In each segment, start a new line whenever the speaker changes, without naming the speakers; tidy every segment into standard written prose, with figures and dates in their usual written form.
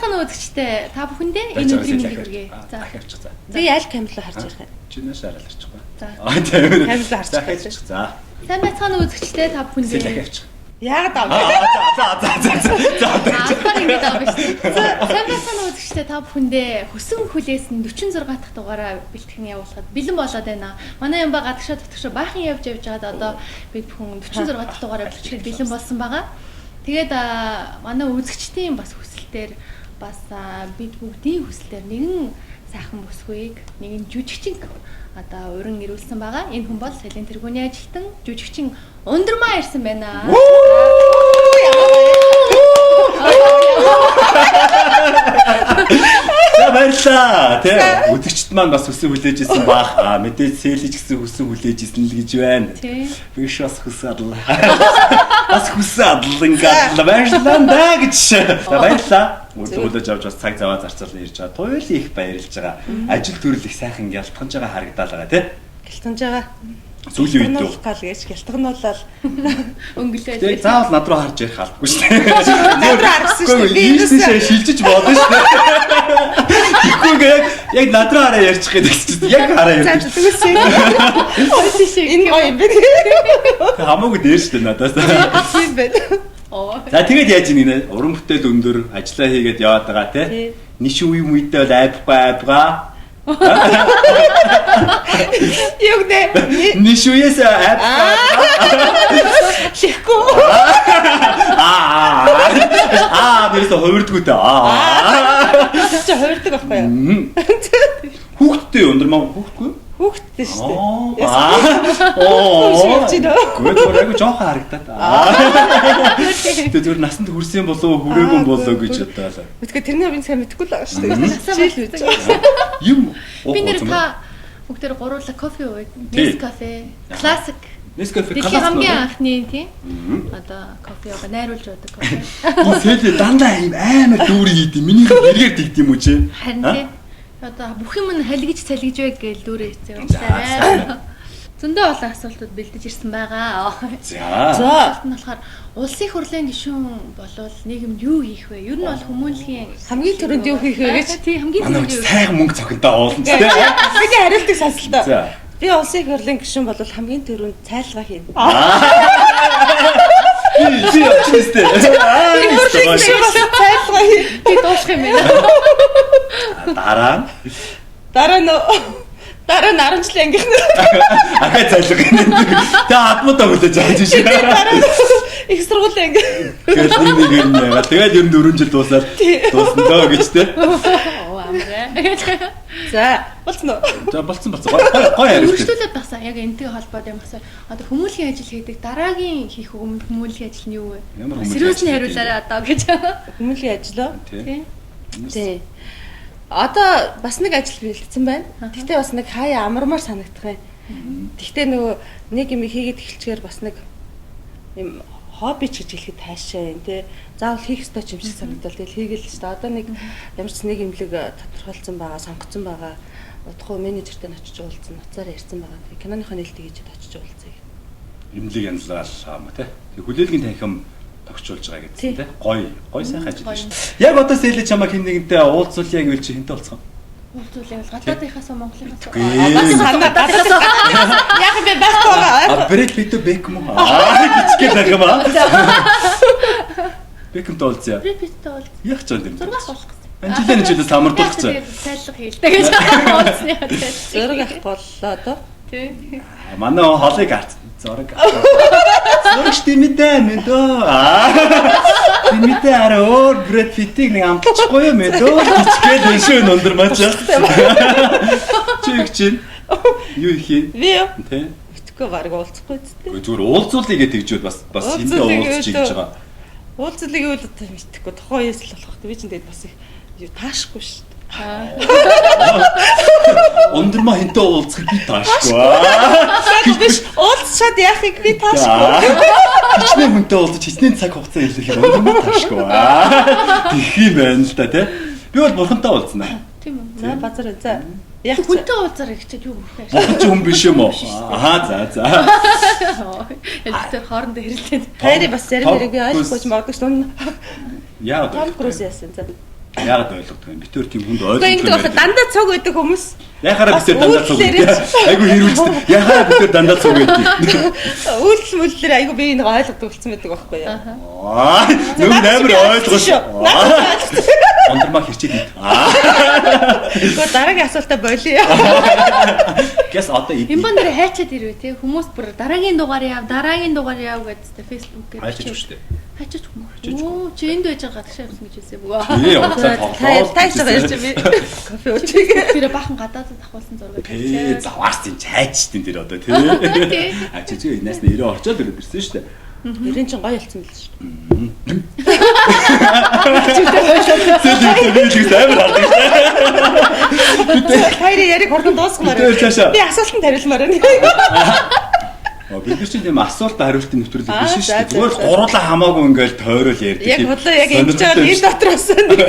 байцгаана уу үзэгчдээ, та бүхэндээ энэ өдрийн мэндийг хүргэе.
За дахиад за.
Би аль камер руу харж ярих юм?
Чи нааш арай харчихгүй.
За.
Аа тийм.
Камер руу харчих.
Дахиад явчих. За.
Сайн байцгаана уу үзэгчдээ, та
Сэл дахиад
бүхэндээ.
явчих.
Яагаад
Аа
аа?
за за за за за.
Анхаар ингэж байгаа биш. Сайн байцгаана уу үзэгчдээ, та бүхэндээ хөсөн хүлээсэн 46 дахь дугаараа бэлтгэн явуулахад бэлэн болоод байна. Манай юм ба гадагшаа татгшаа баахан явж явж байгаад одоо бид бүхэн 46 дахь дугаараа бэлтгэхэд бэлэн болсон байгаа. Тэгээд манай үзэгчдийн бас хүсэлтээр бас бид бүгдийн хүсэлтээр нэгэн сайхан бүсгүйг, нэгэн жүжигчин одоо уран ирүүлсэн байгаа. Энэ хүн бол Салин тэргүүний ажилтан жүжигчин Ундэрмаа ирсэн байна.
За баярлалаа. Тэ үзэгчд маань бас хүсэн хүлээж исэн баах. Аа мэдээж сэлж гэсэн хүсэн хүлээж исэн л гэж байна.
Тий.
Биш бас хүсэн адлаа. Бас хүсэн адлан гадлаа. Баярлалаа даа гэж. За баярлалаа. Үрдүүлж авч бас цаг заваа зарцуулан ирж байгаа. Туйл их баярлж байгаа. Ажил төрөл их сайхан гялтганж байгаа харагдаад байгаа тий.
Гялтганж байгаа.
Сүүлийн үед үү?
Гал гэж гялтгануулаад
Өнгөлөө.
Тэгээ заавал над руу харж ярих албагүй шүү дээ.
Над руу харсан шүү дээ.
Би ийшээ шилжиж бодно шүү дээ. Тэгэхгүй яг яг над руу хараа ярьчих гэдэг чинь яг хараа
За
ярьчих.
тэгвэл энэ гоё юм байна.
Хамаагүй дээр шүү дээ надаас.
Тийм байна.
Оо.
За тэгээд яаж ийм нэ уран бүтээл өндөр ажиллаа хийгээд яваад байгаа
Тий.
тий. Ниш үе мүйдээ бол айбгаа айбгаа.
Юу нэ?
Ниш үеэс айбгаа.
Лихгүй.
Аа аа нэрээс хувирдгүй дээ. Аа.
Чи хувирдаг байхгүй юу?
Хүүхдтэй өндөр маа хүүхдгүй.
Хүүхдтэй шүү дээ.
Аа.
Хүүхдтэй явж байна.
Гүйл бүр айгу жоохон харагдаад. Тэгээ зүгээр насанд хүрсэн болов хүрээгүй болов гэж бодлоо.
Мэдгүй тэрний би сайн мэдэхгүй л байгаа шүү дээ.
Насаа
Чи л
мэдсэн.
мэдэж.
Юм.
Би нэр та бүгдээр гуруула кофе ууд.
Тий.
Nescafe, Classic.
Nescafe
Дэлхийн хамгийн анхны тийм одоо кофе байгаа найруулж уудаг кофе.
Сэлээ дандаа юм амар дүүрэн хийд юм. Миний эргээр тэгд юм уу чи?
Харин тий. Одоо бүх юм нь халигж салгиж байг гээл дүүрээ хийсэн юм
За,
байна. Зөндөө олон асуултууд бэлдэж ирсэн байгаа.
За.
За.
Асуулт нь болохоор улсын их хурлын гишүүн болвол нийгэмд юу хийх вэ? Ер нь бол хүмүүнлэгийн
Хамгийн түрүүнд юу хийх вэ гэж?
Тий, хамгийн
Манай
түрүүнд юу?
сайхан мөнгө цохинтоо уулна ч тий.
Миний хариултыг сонслоо.
За.
Би улсын их хурлын гишүүн бол хамгийн түрүүнд цайлгаа хийнэ.
Би явчихсан сте.
Хурлын гишүүн бол цайлгаа хийнэ.
Би дуусах юм байна.
Дараа нь
Дараа нь дараа нь 10 жилийн ангийнх нь
ахаа цайлга гэнэ. Тэгээ хадмуудаа хүлээж авч шээ.
дараа нь их сургуулийн анги.
Тэгэл нэг нэг юм яагаа. Тэгэл ер нь 4 жил дуусаад дуусна дөө гэж те.
Оо амраа.
За, болсон уу?
За болцсон болцсон. Гой гой хариулт.
Үргэлжлүүлээд басан яг энэтэй холбоотой юм асуу. Одоо хүмүүнлэгийн ажил хийдэг дараагийн хийх хүмүүнлэгийн ажил нь юу вэ?
Ямар хүмүүнлэгийн
Сериус нь
ажил
хариулаарай одоо гэж.
Хүмүүнлэгийн ажил уу?
Тий.
Тий.
Тий. Одоо бас нэг ажил бэлдсэн байна. Гэхдээ бас нэг хаяа амармаар санагдах юм. Гэхдээ нөгөө нэг юм хийгээд эхэлчихээр бас нэг юм хобби ч гэж хэлэхэд таашаа юм тий. Заавал хийх ёстой ч юм шиг санагдал. Тэгэл хийгээл л шүү дээ. Одоо нэг ямар ч нэг имлэг тодорхойлцсон байгаа, сонгоцсон байгаа. Удахгүй менежертэй нь очиж уулзсан, нуцаар ярьсан байгаа. Тэгээ киноныхоо нээлтийг хийж очиж уулзъя.
Имлэг янзлал аама те. Тэг хүлээлгийн танхим тогтчулж байгаа гэсэн те. Гой гой сайхан ажил шүү дээ. Яг одоо сэлээ чамаа хин нэгэнтэй уулзуулъя гэвэл чи хинтээ уулзах юм?
Уулзуулъя бол гадаадынхаас уу Монголынхаас уу?
Гүй.
Бас санаа гадаадаас яг юм бэ байхгүй байгаа.
А Брэд Питт Бекхэм үү? Аа гэж байх юм аа. Бекхэмтэй уулзъя.
Брэд Питттэй уулз.
Яг ч юм.
Зураг авах гэсэн.
Анжилаа жилээс самардуулах
Яг
гэсэн.
тэгээд цайлга хийлтэй гэж уулзсны цайлга.
Зураг авах боллоо доо.
Тий.
Манай хүн холыг гарц. Зураг. Зураг шүү дээ мэдээ мэдөө. Аа. Би мэдээ арай өөр Брэд Питтийг нэг амтлахгүй юм мэдөө гэж гээл энэ шүү өндөр маач. Чи их чинь юу их юм?
Би юу?
Тэ.
Мэдхгүй баг уулзахгүй зү.
Үгүй зүгээр уулзуулъя гэдэг тэгжүүд бас бас хинтээ
Уулзуулъя
уулзчих гэж байгаа.
Уулзлыг үйл одоо мэдхгүй тухайн үеэс л болох. Би чинь тэгээд бас их юу таашгүй шүү дээ.
Ундэрмаа хинтээ уулзахыг би таашгүй. Аа.
Яг биш уулзчаад яахыг би таашгүй.
Хичнээн хүнтэй уулзаж хичнээн цаг хугацаа хэлэх юм ундэрмаа таашгүй. Аа. Тэгэх юм байна л да тий. Би бол бурхантай уулзнаа.
Тийм үү.
За базар за. Яг
Хүнтэй уулзаар ихчээд юу мөх вэ?
Бурхан ч хүн биш юм уу? Аа за за.
Элбэр хоорондоо хэрэлдээд.
Хайри бас зарим
Том
хэрэг би ойлгохгүй ч магадгүй шүү.
Яагаад
Том
вэ?
Круз яасан за.
Яагаад ойлгодог юм? Битэр тийм хүнд
Үгүй
ойлгодог
ингэдэг
юм.
байх дандаа цуг байдаг хүмүүс.
Яхаараа
Бас
битэр дандаа цуг
үйлдэлээрээ
байдаг. Айгу хэрүүлжтэй. Яхаараа битэр дандаа цуг байдаг.
Үйлдэл мүлдлэр айгу би нэг ойлгодог болсон байдаг байхгүй юу?
Аа, нүг амар ойлгож.
Надад
Ундрмаа хэрчээд ид. Аа.
Гэхдээ дараагийн асуултаа болиё.
Гэс одоо ид.
Имба нэр хайчаад ирвэ те хүмүүс бүр дараагийн дугаар яав, дараагийн дугаар яав гэдээ Facebook дээр
Хайчиж шүү дээ.
Хайчиж юм.
Хайчиж.
Оо чи энд байж байгаа гадагшаа явсан гэж хэлсэн бөгөө.
Ээ, уцаа тоглоо.
Та яж ярьж би кофе уучих.
Тэр баахан гадаадд авахулсан зураг
Пэ заваарс энэ чайчтын тэр одоо тий.
Тий.
А чи чи энэс нэрээ орчоод ирээд ирсэн шүү дээ.
Нэрийн чинь гоё болсон байл шүү.
Зэл би л амар хардаг шүү дээ.
Хоёрын яриг хурдан дуусгамаар.
Тэр цаашаа.
Би асуултанд хариулмаар байна.
Оо, Бид нар чинь тийм асуулт хариултын нэвтрүүлэг
Аа,
биш шүү
за,
дээ. Зүгээр л
за, за.
гурлаа хамаагүй ингээл тойрол ярьдаг.
Яг
тийм
худлаа яг ингэж байгаа энэ
сонирхолтой
дотроос нэг.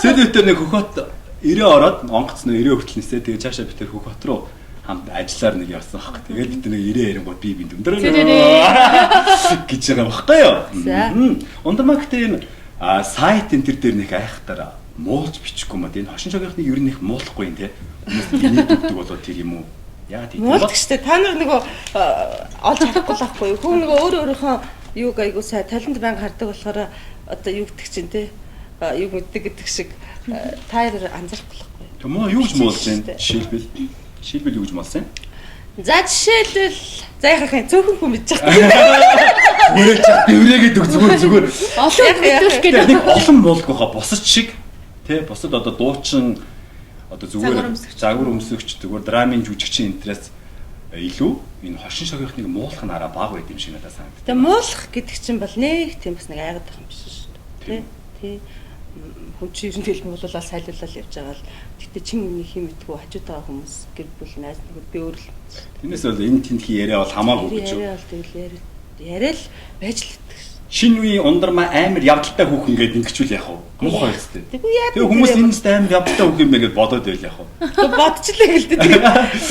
Сэд үтэр нэг хөхөт 90 ороод онгоц нөө 90 хүртэл нисээ тэгээ цаашаа бид тэр хөхөт руу хамт ажиллаар нэг явсан байхгүй. Тэгээд бид нэг 90 ярингууд би бинд өндөр гэж байгаа байхгүй юу?
За.
Ундрмаа гэхдээ энэ сайт энэ төр дээр нэг айхтар муулж бичихгүй юм а. Энэ хошин шогийнхны ер нь их муулахгүй юм те. Хүмүүс инээд өгдөг болоо тэр юм уу? Яагаад тийм
Муулдаг штэ. Та нар нөгөө олж харахгүй л байхгүй юу? Хүн нөгөө өөр өөрийнхөө юуг айгуу сайн талент байнга хардаг болохоор одоо юу гэдэг чинь те юу мэддэг гэдэг шиг та нар анзаарахгүй л байхгүй юу?
Тэг муу юу гэж муулж байна? Жишээлбэл жишээлбэл юу гэж муулсан юм?
За жишээлбэл за яхах юм цөөхөн хүн мэдчих байгаа.
Зүгээр чад дэврээгээд өг зүгээр зүгээр.
Олон
Яг, яг.
мэдүүлэх
Гэтэ
гэдэг.
нэг олон муулгүй хаа бусад шиг тий бусад одоо дуучин одоо зүгээр
Загвар өмсөгч.
загвар өмсөгч зүгээр драмын жүжигчин энтрээс илүү энэ хошин шогийнхныг муулах нь араа бага байд юм шиг надад санагдав.
Тэгээ муулах гэдэг чинь бол нэг тийм бас нэг айгаад байх юм биш шүү дээ.
Тийм.
Тэ. Тэ. Хүн чинь ер нь тэгэл муулуулаад сайлуулаад явж байгаа л гэтээ чин үнийг хин мэдгүй хажууд байгаа хүмүүс гэр бүл найз нөхөд би өөр л
Тэрнээс бол энэ тентхийн яриа бол хамаагүй гэж юу.
яриа бол тэгэл яриа л байж л идэх ш.
Шинэ үеийн ундармаа амар явдалтай хүүхэн гээд ингэчүүл яах вэ? Муухай үстэй.
Тэгвэл яа
Тэгээ хүмүүс энэ тест амар явдалтай хүүхэн юм байна гэж бодоод байл яах вэ?
бодчихлаа гэлтэй. Тэгээ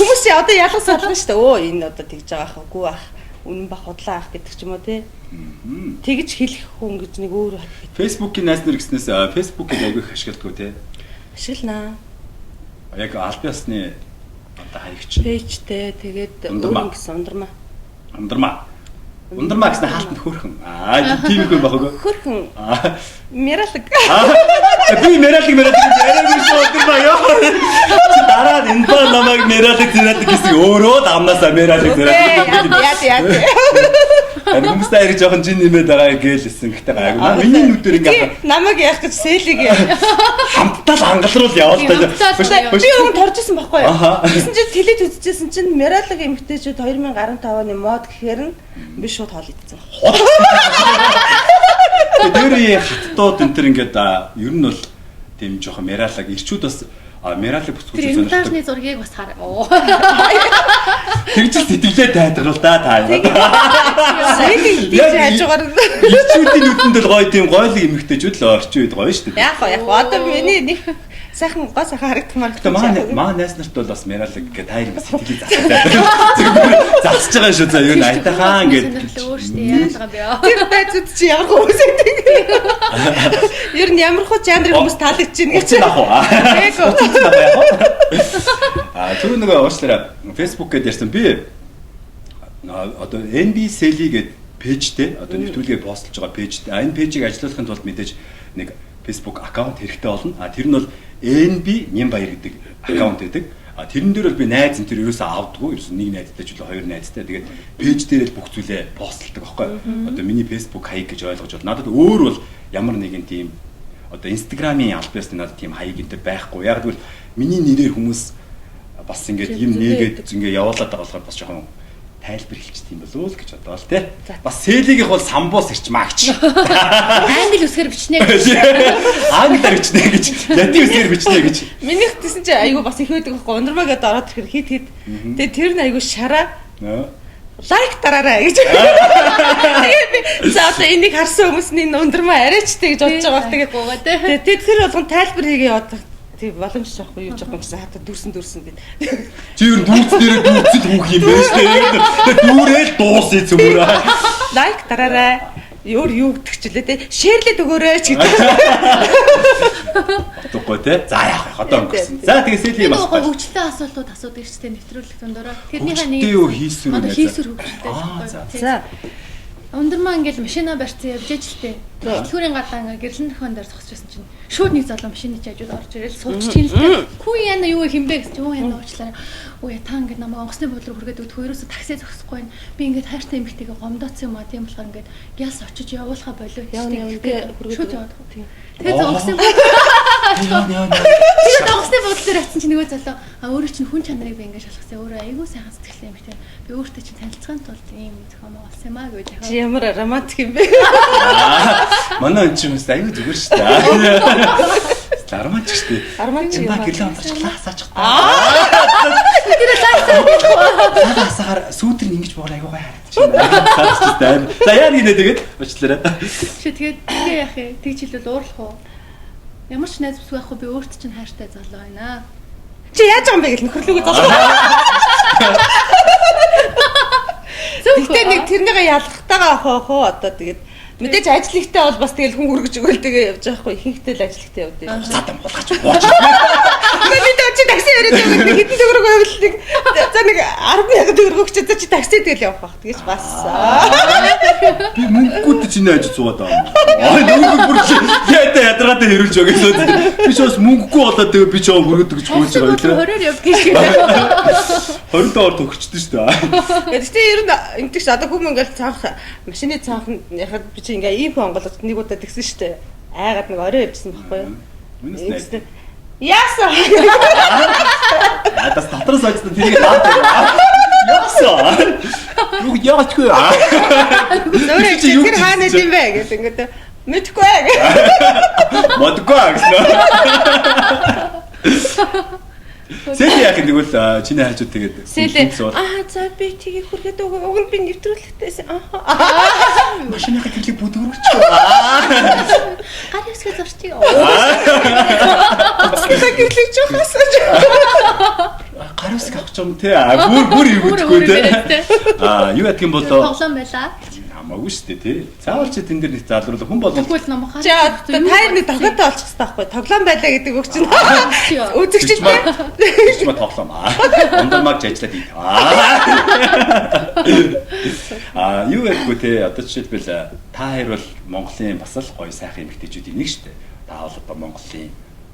хүмүүс чи одоо ялгаж сална шүү дээ. Өө энэ одоо тэгж байгаа ах үгүй ах үнэн бах худлаа ах гэдэг ч юм уу те. Тэгж хэлэх хүн гэж нэг өөр
Facebook-ийн найз нар гэснээс Facebook-ийг айгүй их ашигладаг те.
ашигланаа.
Яг аль биесны одоо хаягч
Пэйжтэй тэгээд
Ундрмаа.
өөр гэсэн ундрмаа.
ундармаа. Ундармаа гэсэн хаалтанд хөөрхөн. Аа тийм их юм баг уу?
Хөрхөн
Аа
Миралаг.
Би Мералиг Мералиг яриаггүй шүү ундармаа ёо. Чи дараа нь энэ ба намайг Мералиг Мералиг гэсэн өөрөө л амнаасаа Мералиг Мералиг.
Яа яа.
Харин хүмүүст арай жоохон жин нэмээд байгаа гэлсэн. Гэтэ гайгүй. Наа миний нүдээр ингээ
Намайг яах гэж сэлийг
хамтдаа л ангалруул яваал
Тийм,
та.
хамтдаа л
би өмнө торж исэн байхгүй юу?
Аха.
Тэгсэн чинь телед үзчихсэн чинь Миралаг эмэгтэйчүүд 2015 оны мод гэхээр нь би шууд хоол идсэн.
Тэр үеийн хаттууд энэ төр ингээд ер нь бол тийм жоохон Мералаг ирчүүд бас Мералаг
Тэр
бүсгүүчүүд
Эрмитажны зургийг бас хар. Оо.
Тэгж л сэтгэлээ тайлбарлал та та.
Сэлийг
Яг
тийж хажуугаар
Ирчүүдийн нүдэнд л гоё тийм гойлог эмэгтэйчүүд л орчин үед гоё шүү дээ.
Яг яг одоо миний нэг сайхан гоо сайхан харагдах
Гэтэ
марагдах.
маа найз нарт бол бас Мералаг гэх та юм сэтгэлийг засдаг. Зүгээр засаж байгаа шүү за юу н айтайхан гээд.
Сонирхол өөр шүү дээ. Яагаад байгаа юм бэ?
Тэр найзууд чи ямар хүмүүс байдаг. Ер нь ямар хуу жанрын хүмүүс таалагдж байна гэж.
Уцын ах уу?
Эго.
Уцын ах яах вэ? Түрүү нөгөө уучлаарай. Facebook гээд ярьсан би одоо NB Sally гээд пэйжтэй одоо нэвтрүүлгээ постлж байгаа пэйжтэй. Энэ пэйжийг ажилуулахын тулд мэдээж нэг Facebook аккаунт хэрэгтэй болно. Тэр нь бол NB Нямбаяр гэдэг аккаунт байдаг. Тэрэн дээр бол би найз энэ төр ерөөсөө авдаггүй. Ерөөсөө нэг найзтай ч үлээ хоёр найзтай. Тэгээд пэйж дээр л бүх зүйлээ постлдог байхгүй. Одоо миний Facebook хаяг гэж ойлгож байна. Надад өөр бол ямар нэгэн тийм одоо Instagram-ийн аль биесны надад тийм хаяг энэ төр байхгүй. Яг гэвэл миний нэрээр хүмүүс бас ингээд юм нээгээд ингээд явуулаад байгаа болохоор бас жоохон тайлбар хэлчихдэг юм болов уу л гэж бодоол те. Бас сэлигийнх бол самбуус ирчмаа гэж.
Англи үсгээр бичнэ гэж.
Англиар бичнэ гэж. Латин үсгээр бичнэ гэж.
Минийх тийсэн чи айгүй бас их байдаг байхгүй. Ундрмаа гэдээ ороод ирэхээр хит хит. Тэгээ тэр нь айгүй шараа лайк дараарай гэж. Тэгээ би за одоо энийг харсан хүмүүс нь энэ ундрмаа арайчтай гэж бодож байгаа. Тэгээд
гоогаа те.
тэгээ тэр болгон тайлбар хийгээ яваад тэг боломж жоохгүй юу жоохгүй гэсэн хата дүрсэн дүрсэн гэд.
Чи ер нь дүүц дээрээ дүүцэл хүүх юм байна шүү дээ. Тэгээ дүүрэл дуусъя цөмөрөө.
Лайк дараарай. Өөр юу гэдэг ч лээ те. Шеэрлээд өгөөрэй ч гэдэг.
те. За яах вэ? Одоо өнгөрсөн. За тэгээ Селли
Би
бас
нөгөө хөгжилтэй асуултууд асуудаг шүү дээ нэвтрүүлэг дундороо. Тэрнийхээ нэг
Хөгжилтэй юу, хийсвэр
Одоо
үү?
хийсвэр хөгжилтэй
Аа,
байхгүй.
за.
Тий.
За.
Ундрмаа ингээл машина барьсан явж ижэлтэй. Дэлгүүрийн гадаа ингээ гэрлэн төхөн дээр зогсож байсан чинь шууд нэг залуу машины чи хажууд орж ирэл суучих юм л дээ. Хүү яана юу химбэ гэсэн чинь өө яана уучлаарай. Үгүй та ингээ намайг онгоцны буудлын руу хүргээд өгдөх ерөөсө такси зогсохгүй байна. Би ингээ хайртай эмэгтэйгээ гомдоцсон юм а тийм болохоор ингээд ялс очиж явуулахаа болоо
Явна, явна,
гэж
хүргээд
шууд
өгөө.
яваад.
Тийм.
Тэгээд онгоцны
Яа яа.
Тэгээд онгоцны буудлын дээр очсон чинь нөгөө залуу а өөрөө чинь хүн чанарыг би ингээ шалгасан. Өөрөө айгүй сайхан сэтгэлтэй эмэгтэй. Би өөртөө чинь танилцахын тулд ийм зохион байгуулсан юм а гэж яхаа.
Чи ямар романтик юм бэ?
Манай он чинь бас аюу зүгээр шүү дээ. Арманч шүү дээ.
Арманч юм
Ба
аа.
гэрлээ унтарчлаа асаачих. Тэр лаасаар сүүдэр нь ингэж буурай аюу гай харагдчих. Цааш чинь. За яа гинэ тэгээд уучлаарай.
Чи тэгээд тэгээ яах юм? Тэгж хэлвэл уурлах уу? Ямар ч найз бүсгүй байхгүй би өөрт чинь хайртай залуу байна.
Чи яаж байгаа юм бэ гэл нөхөрлөгөө залуу. Гэтэ нэг тэрнийгээ ялгахтайгаа ах ах уу одоо тэгээд мэдээж ажил ихтэй бол бас тэгэл хүн үргэж өгөөл тэгээ явж байгаа хгүй ихэнхдээ л ажил ихтэй явд юм.
Цаатан булгаач бууч.
Тэгээ би чи такси яриад байгаа нэг хэдэн төгрөг байвал нэг за нэг 10,000 төгрөг өгч за чи такси тэгэл явах бах тэгэж бас.
Би мөнгөгүй чиний ажил суугаад байгаа юм. Аа нүггүй бүр чи яа ядаргаатай хэрүүлж байгаа гэсэн. Би ч бас мөнгөгүй болоод тэгээ би ч аа өргөдөг гэж гүйж байгаа юм.
Хороор явдаг шиг.
20 доллар төгсчихдээ шүү дээ.
Гэтэ ер нь ингэдэг ш одоо хүмүүс ингээл цанх машины цанх яхад би чи ингээ ийм хүн онголоод нэг удаа тэгсэн штэ. Айгаад нэг орой явжсан байхгүй юу?
Үнэс
Ингэсэн. Яасан.
Надаас дотроос очсон тэрийг даад. Яасан. Юу яачихгүй.
Өөрөө
Чи юу
тэр хаана
хийсэн?
юм бэ гэдэг ингээд мэдхгүй ээ.
Модгүй гэсэн. Сэл яах юм тэгвэл чиний хажууд тэгээд
Сэлээ.
сууд.
Аа за би тгийг хүргээд өгөө. Уг нь би нэвтрүүлэхтэйсэн. Аа.
Машиныхаа гэрлийг бүгд өргөч.
Гар ёсгоо зурчих.
Цэцэг гэрлийг жоохоос.
Гар үсэг авах юм те. Бүр бүр эргүүлэхгүй те. Аа юу ядг юм бол
Тоглоом байла.
хамаагүй шүү дээ тий. Заавал чи тэн дээр нэг залруулах хүн болгон
Тэгвэл номхаа.
Чи одоо та хоёр нэг тохиотой болчих хэрэгтэй байхгүй. Тоглоом байлаа гэдэг үг чинь. Үзэгч
Чичмаа чичмаа тоглоом аа. Ундамаг ажиллаад ий. Аа юу ядгүй те. Одоо жишээлбэл та хоёр бол Монголын бас л гоё сайхан эмэгтэйчүүдийн нэг шүү дээ. Та бол одоо Монголын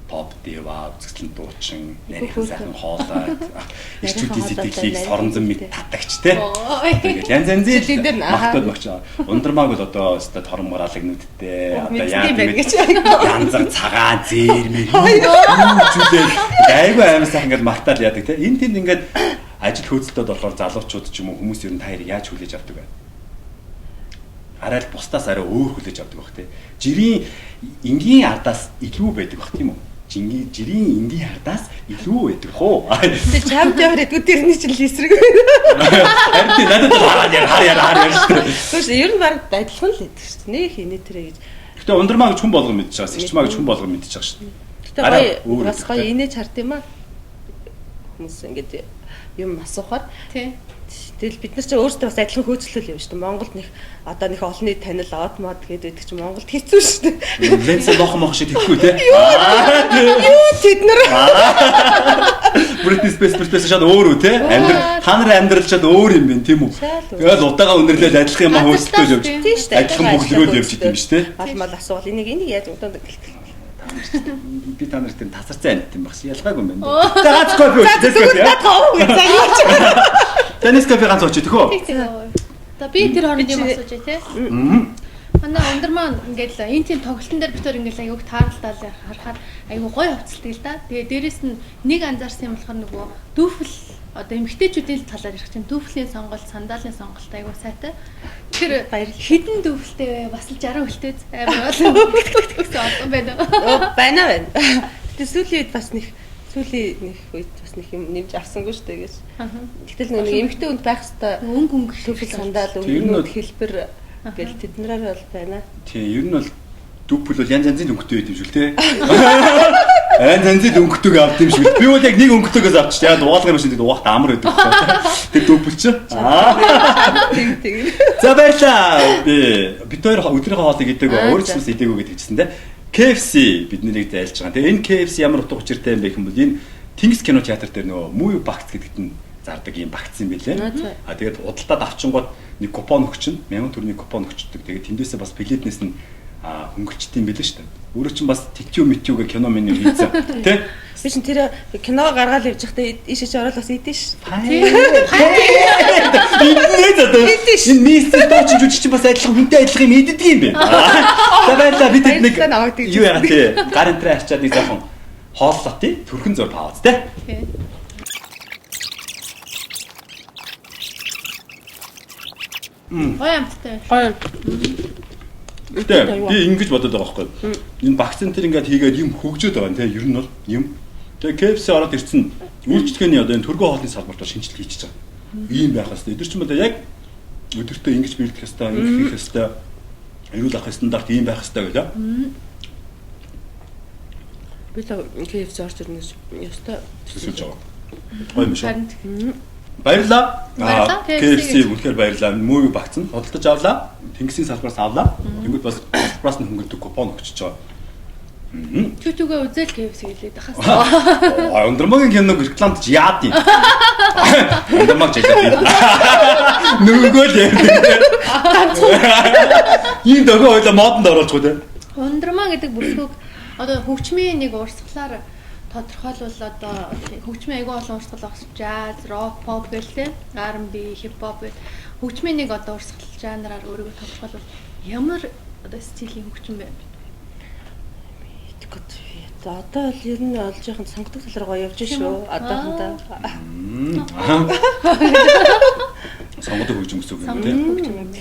топ дива, үзэсгэлэн дуучин, нарийнхан сайхан хоолой, ирчүүдийн сэтгэлийг соронзон мэд татагч те. Тэгээд янз янзын
Жилийн дээр нь, аха.
магтаад багч. Ундрмааг бол одоо өстой тормгор алагнуудтай одоо
мэддэг
яа
юм байна гэж.
янз цагаан зээрмэр юу зүйлээ айгүй амар сайхан ингээд магтаал яадаг те. Энэ тэнд ингээд ажил хөөцөлтөд болохоор залуучууд ч юм уу хүмүүс ер нь та хоёрыг яаж хүлээж авдаг вэ? Арай л бусдаас арай өөр хүлээж авдаг бах те. Жирийн энгийн ардаас илүү байдаг бах тийм үү? Жингийн жирийн энгийн ардаас илүү байдаг хоо.
Тэг чамд ямар гэдгүү тэрний чинь л эсрэг.
Харин тий надад бол хараад яа хар яа хар яа шүү дээ.
Тэгвэл ер нь баг адилхан л байдаг шүү дээ. Нэг хинэ тэрэ гэж.
Гэтэ ундрмаа гэж хүн болгон мэдчихэж байгаа. Сэрчмаа гэж хүн болгон мэдчихэж байгаа шүү дээ.
Гэтэ
Арай
гоё
өөр
бас
гэдэг
гоё
те.
инээж хард юм аа. Хүмүүс ингээд юм асуухаар
Тий.
Тэгэл бид нар ч өөрсдөө бас адилхан хөөцлөл юм шүү дээ. Монголд нэг одоо нэг олонний танил од мод гэдэг байдаг чинь Монголд хэцүү шүү дээ.
Ленс лохон мох шиг тэхгүй те.
Юу тэд нар
Бритни Спейс Бритни шал өөр үү те. Амьдрал та нарын амьдрал шал өөр юм байна тийм үү?
Шал өөр.
Тэгэл удаага өндөрлөөл адилхан юм хөөцөлтөөл явж.
Тийм шүү дээ.
Адилхан бөглөрөөл явж идэм биш те.
Мал мал асуувал энийг энийг яаж удаад гэлтэл.
Би та нарт тийм тасарсан амьд юм багш. Ялгаагүй юм байна. За ганц кофе
За
ууч.
тэгвэл над гоо гэж за юу ч.
За Нескафе ганц ууч төхөө.
Тэг тэг. За би тэр хооронд юм асууж бай тий. Манай өндөр маань ингээл энэ тийм тоглолтын дээр битэр ингээл айгүйх тааралдаал харахаар айгүй гоё хувцалдаг л да. Тэгээ дээрэс нь нэг анзаарсан юм болохоор нөгөө дүүфл одоо эмэгтэйчүүдийн л талаар ярих чинь дүүфлийн сонголт, сандаалын сонголт айгүй сайтай. Тэгэхээр
Баярлалаа.
хідэн дүүфлтэй вэ? Бас л 60 хөлтэй амар олон гэсэн олон байна.
Өө байна байна. Гэтэ сүүлийн үед бас нэг сүүлийн нэг үед бас нэг юм нэмж авсангүй шүү дээ гэж. Гэтэл нэг эмэгтэй хүнд байх хэвээр
Өнгө өнгө
төвхөл сандал
Тэр нь
өнгөнүүд хэлбэр гэл тэднэрээр бол байна.
Тийм ер нь бол дүүпл бол янз янзын өнгөтэй байд юм шиг л те. Янз янзын өнгөтэйг авд юм шиг. Би бол яг нэг өнгөтэйгээс авчих. Яг угаалгын машин дээр угаахт амар байдаг байхгүй. Тэр дүүпл чи. Аа.
Тэг тэг.
За баярлаа. Би бид хоёр өдрийнхөө хоолыг идээгүй,
Аа,
өөр ч юмс идээгүй гэдэг чийсэн те. KFC бид нарыг зайлж байгаа. Тэгээ энэ KFC ямар утга учиртай юм бэ гэх юм бол энэ Тэнгис кино театр дээр нөгөө Movie Box гэдэгт нь зардаг юм багц юм билээ. А тэгээд худалдаад авчингууд нэг купон өгчин, 1000 төгрөгийн купон өгчдөг. Тэгээд тэндээсээ бас билетнээс нь хөнгөлчт юм билээ шүү дээ. Өөрөө чинь бас тэтю мэтюгээ кино меню хийцэн. Тэ?
Би чинь тэр кино гаргаал явж байхдаа ийшээ чи ороод бас идэн ш.
Иднэ зөө. Энэ мистер дооч жүжиг чинь бас адилхан хүнтэй адилхан юм иддэг юм бэ. За баярлалаа бид нэг юу яа тий. Гар энтрээ арчаад нэг жоохон хооллоо тий. Төрхөн зур пауз тий.
Гоё амттай.
Гоё.
Гэтэ би ингэж бодод байгаа байхгүй. Энэ вакцин тэр ингээд хийгээд юм хөгжөөд байгаа юм те ер нь бол юм. Тэгээ KFC ороод ирсэн үйлчлэгээний одоо энэ төргөө хоолны салбарт шинжилэл хийчихэж байгаа. Ийм байх хэвээр. Эдгээр чинь одоо яг өдөртөө ингэж бэлдэх хэвээр, ингэж хийх хэвээр, эрүүл ахуйн стандарт ийм байх хэвээр гэлээ.
Би л KFC орж ирнэ гэж ёстой
төсөөлж байгаа. Гоё юм шүү. Баярлалаа. KFC үнэхээр баярлалаа. Movie багц нь худалдаж авлаа. Тэнгисийн салбараас авлаа. Тэнгүүд бас салбараас нь хөнгөлдөг купон өгчөж байгаа.
Чүтүгээ үзэл KFC хэлээд ахаас.
Ундрмагийн киног рекламд ч яад юм. Ундрмаг ч яад. Нүгөө л ярьдаг. Ийм дөгөө ойлоо модонд оруулчих үү те.
Ундрмаа гэдэг бүсгүйг одоо хөгжмийн нэг урсгалаар тодорхойлвол одоо хөгжмийн айгүй олон урсгал багс жаз, рок, поп гэл те, R&B, хип-хоп гэл хөгжмийн нэг одоо урсгал жанраар өөрийгөө тодорхойлвол ямар одоо стилийн хөгжим бэ?
Мэдгүй. Одоо л ер нь олж яхан сонгодог тал руу явж шүү. Одоохондоо.
Сонгодог хөгжим гэсэн үг юм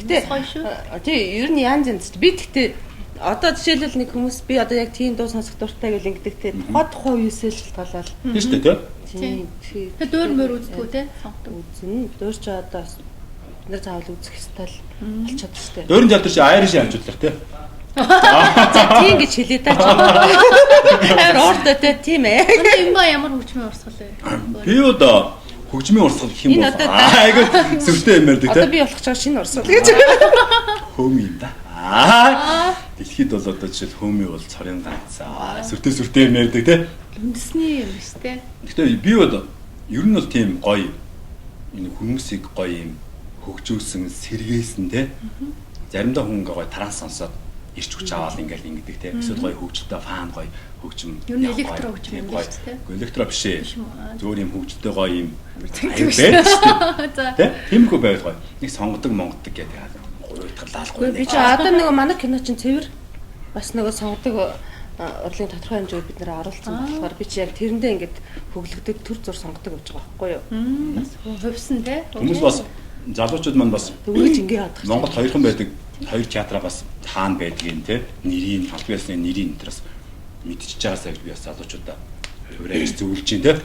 те.
Гэтэ тий ер нь янз янз. Би тэгтээ одоо жишээлбэл нэг хүмүүс би одоо яг тийм дуу сонсох дуртай гэл ингэдэг те. Тухай үесээ л шалтгаалал.
Тийм шүү дээ те.
Тийм.
Тэгээ дуур мөр үздэггүй те. Сонгодог
үзнэ. Дуур ч одоо бид нар заавал үзэх ёстой л болчиход шүү дээ.
Дуур театр чи Irish хажуудлах те.
За тийм гэж хэлээ та чи. Амар ууртай те тийм ээ.
Энэ юм ба ямар хөгжмийн урсгал вэ?
Би одоо хөгжмийн урсгал гэх юм бол айгүй сүртэй юм ярьдаг те.
Одоо би болох чаар шинэ урсгал гэж.
Хөөм юм да. Аа. Дэлхийд бол одоо жишээл хөөмий бол цорын ганц. Сүртэй юм ярьдаг те.
Үндэсний юм биш те.
Гэтэ би бол ер нь бол тийм гоё энэ хүмүүсийг гоё юм хөгжүүлсэн, сэргээсэн те. Заримдаа хүн ингээ гоё транс сонсоод ирч хүч аваад ингээл ингэдэг те. Эсвэл гоё хөгжилтэй фан гоё хөгжим.
Ер нь электро хөгжим юм биш те.
Электро биш ээ. Зөөр юм хөгжилтэй гоё юм байдаг шүү дээ. Тэ? Тиймэрхүү байвал гоё. Нэг сонгодог монгодог гэдэг гуйдгалаалгүй.
Би чи одоо нөгөө манай кино чинь цэвэр бас нөгөө сонгодог урлагийн тодорхой хэмжээгээр бид нэр оруулсан болохоор би чи яг тэрэндээ ингээд хөглөгдөд төр зур сонгодог явж байгаа байхгүй юу?
Бас хувьсан те.
Хүмүүс бас залуучууд маань бас
үргэлж ингээ ядах.
Монголд хоёрхан байдаг. Хоёр театраа бас хаана байдгийг те нэрийг албан ёсны нэрийг энэ бас мэдчихэж байгаасаа гэж би бас залуучуудаа хувираа гэж зөвлөж чинь те.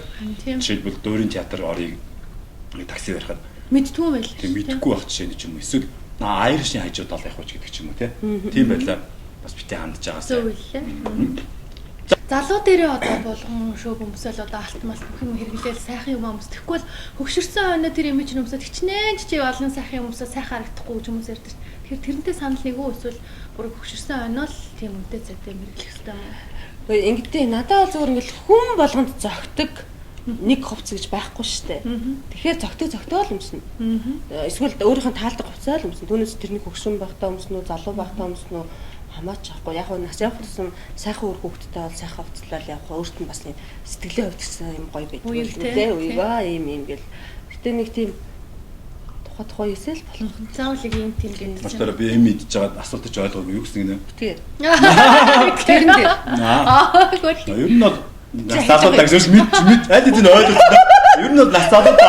Жишээлбэл Дуурийн театр орыг такси барихад
мэдтгүй юм байл.
Тийм мэдхгүй байх жишээ нь ч юм уу. Эсвэл Irish-ийн хажууд ол явах гэдэг ч юм уу те. Тийм байдлаар бас битээ хандж байгаасаа.
Зөвлөлээ. Залуу дээрээ одоо болгон шөв өмсөөл одоо алт малт бүх юм хэрэглээл сайхан юм өмс. Тэгэхгүй бол хөгшөрсөн өнөө тэр имиж өмсөд хичнээн жижиг олон сайхан юм өмсөд сайхан харагдахгүй гэж хүмүүс ярьдаг. Тэгэхээр тэрнтэй санал нэгүү эсвэл бүр хөгшөрсөн өнөө л тийм үнэтэй цайтай юм хэрэглэх хэрэгтэй юм уу?
Гэхдээ ингэдэй надад бол зүгээр ингээл хүн болгонд зөгтөг нэг хувцас гэж байхгүй шүү дээ. Тэгэхээр зөгтөг л өмснө. Эсвэл өөрийнх нь таалдаг хувцас л өмснө. Түүнээс тэрний хөгшин байхдаа өмснө үү, залуу байхдаа өмснө үү хамаач авахгүй. Яг нь нас явах тусам сайхан үр хүүхэдтэй бол сайхан хувцлал явах. Өөрт нь бас нэг сэтгэлийн хувьд гэсэн юм гоё байдаг юм дээ. Уйгаа ийм ийм гэл. Гэтэ нэг тийм тухай есэл болох.
Заавал ийм тийм гэдэг.
Маштараа би эм идэж байгаад асуулт ч ойлгоогүй юу гэсэн гинэ.
Тэгээ. Тэрэн дээр.
Аа. Ер нь бол нас залуу дагсаж мэд аль хэзээ ойлгосон. Ер нь бол нас залуу та.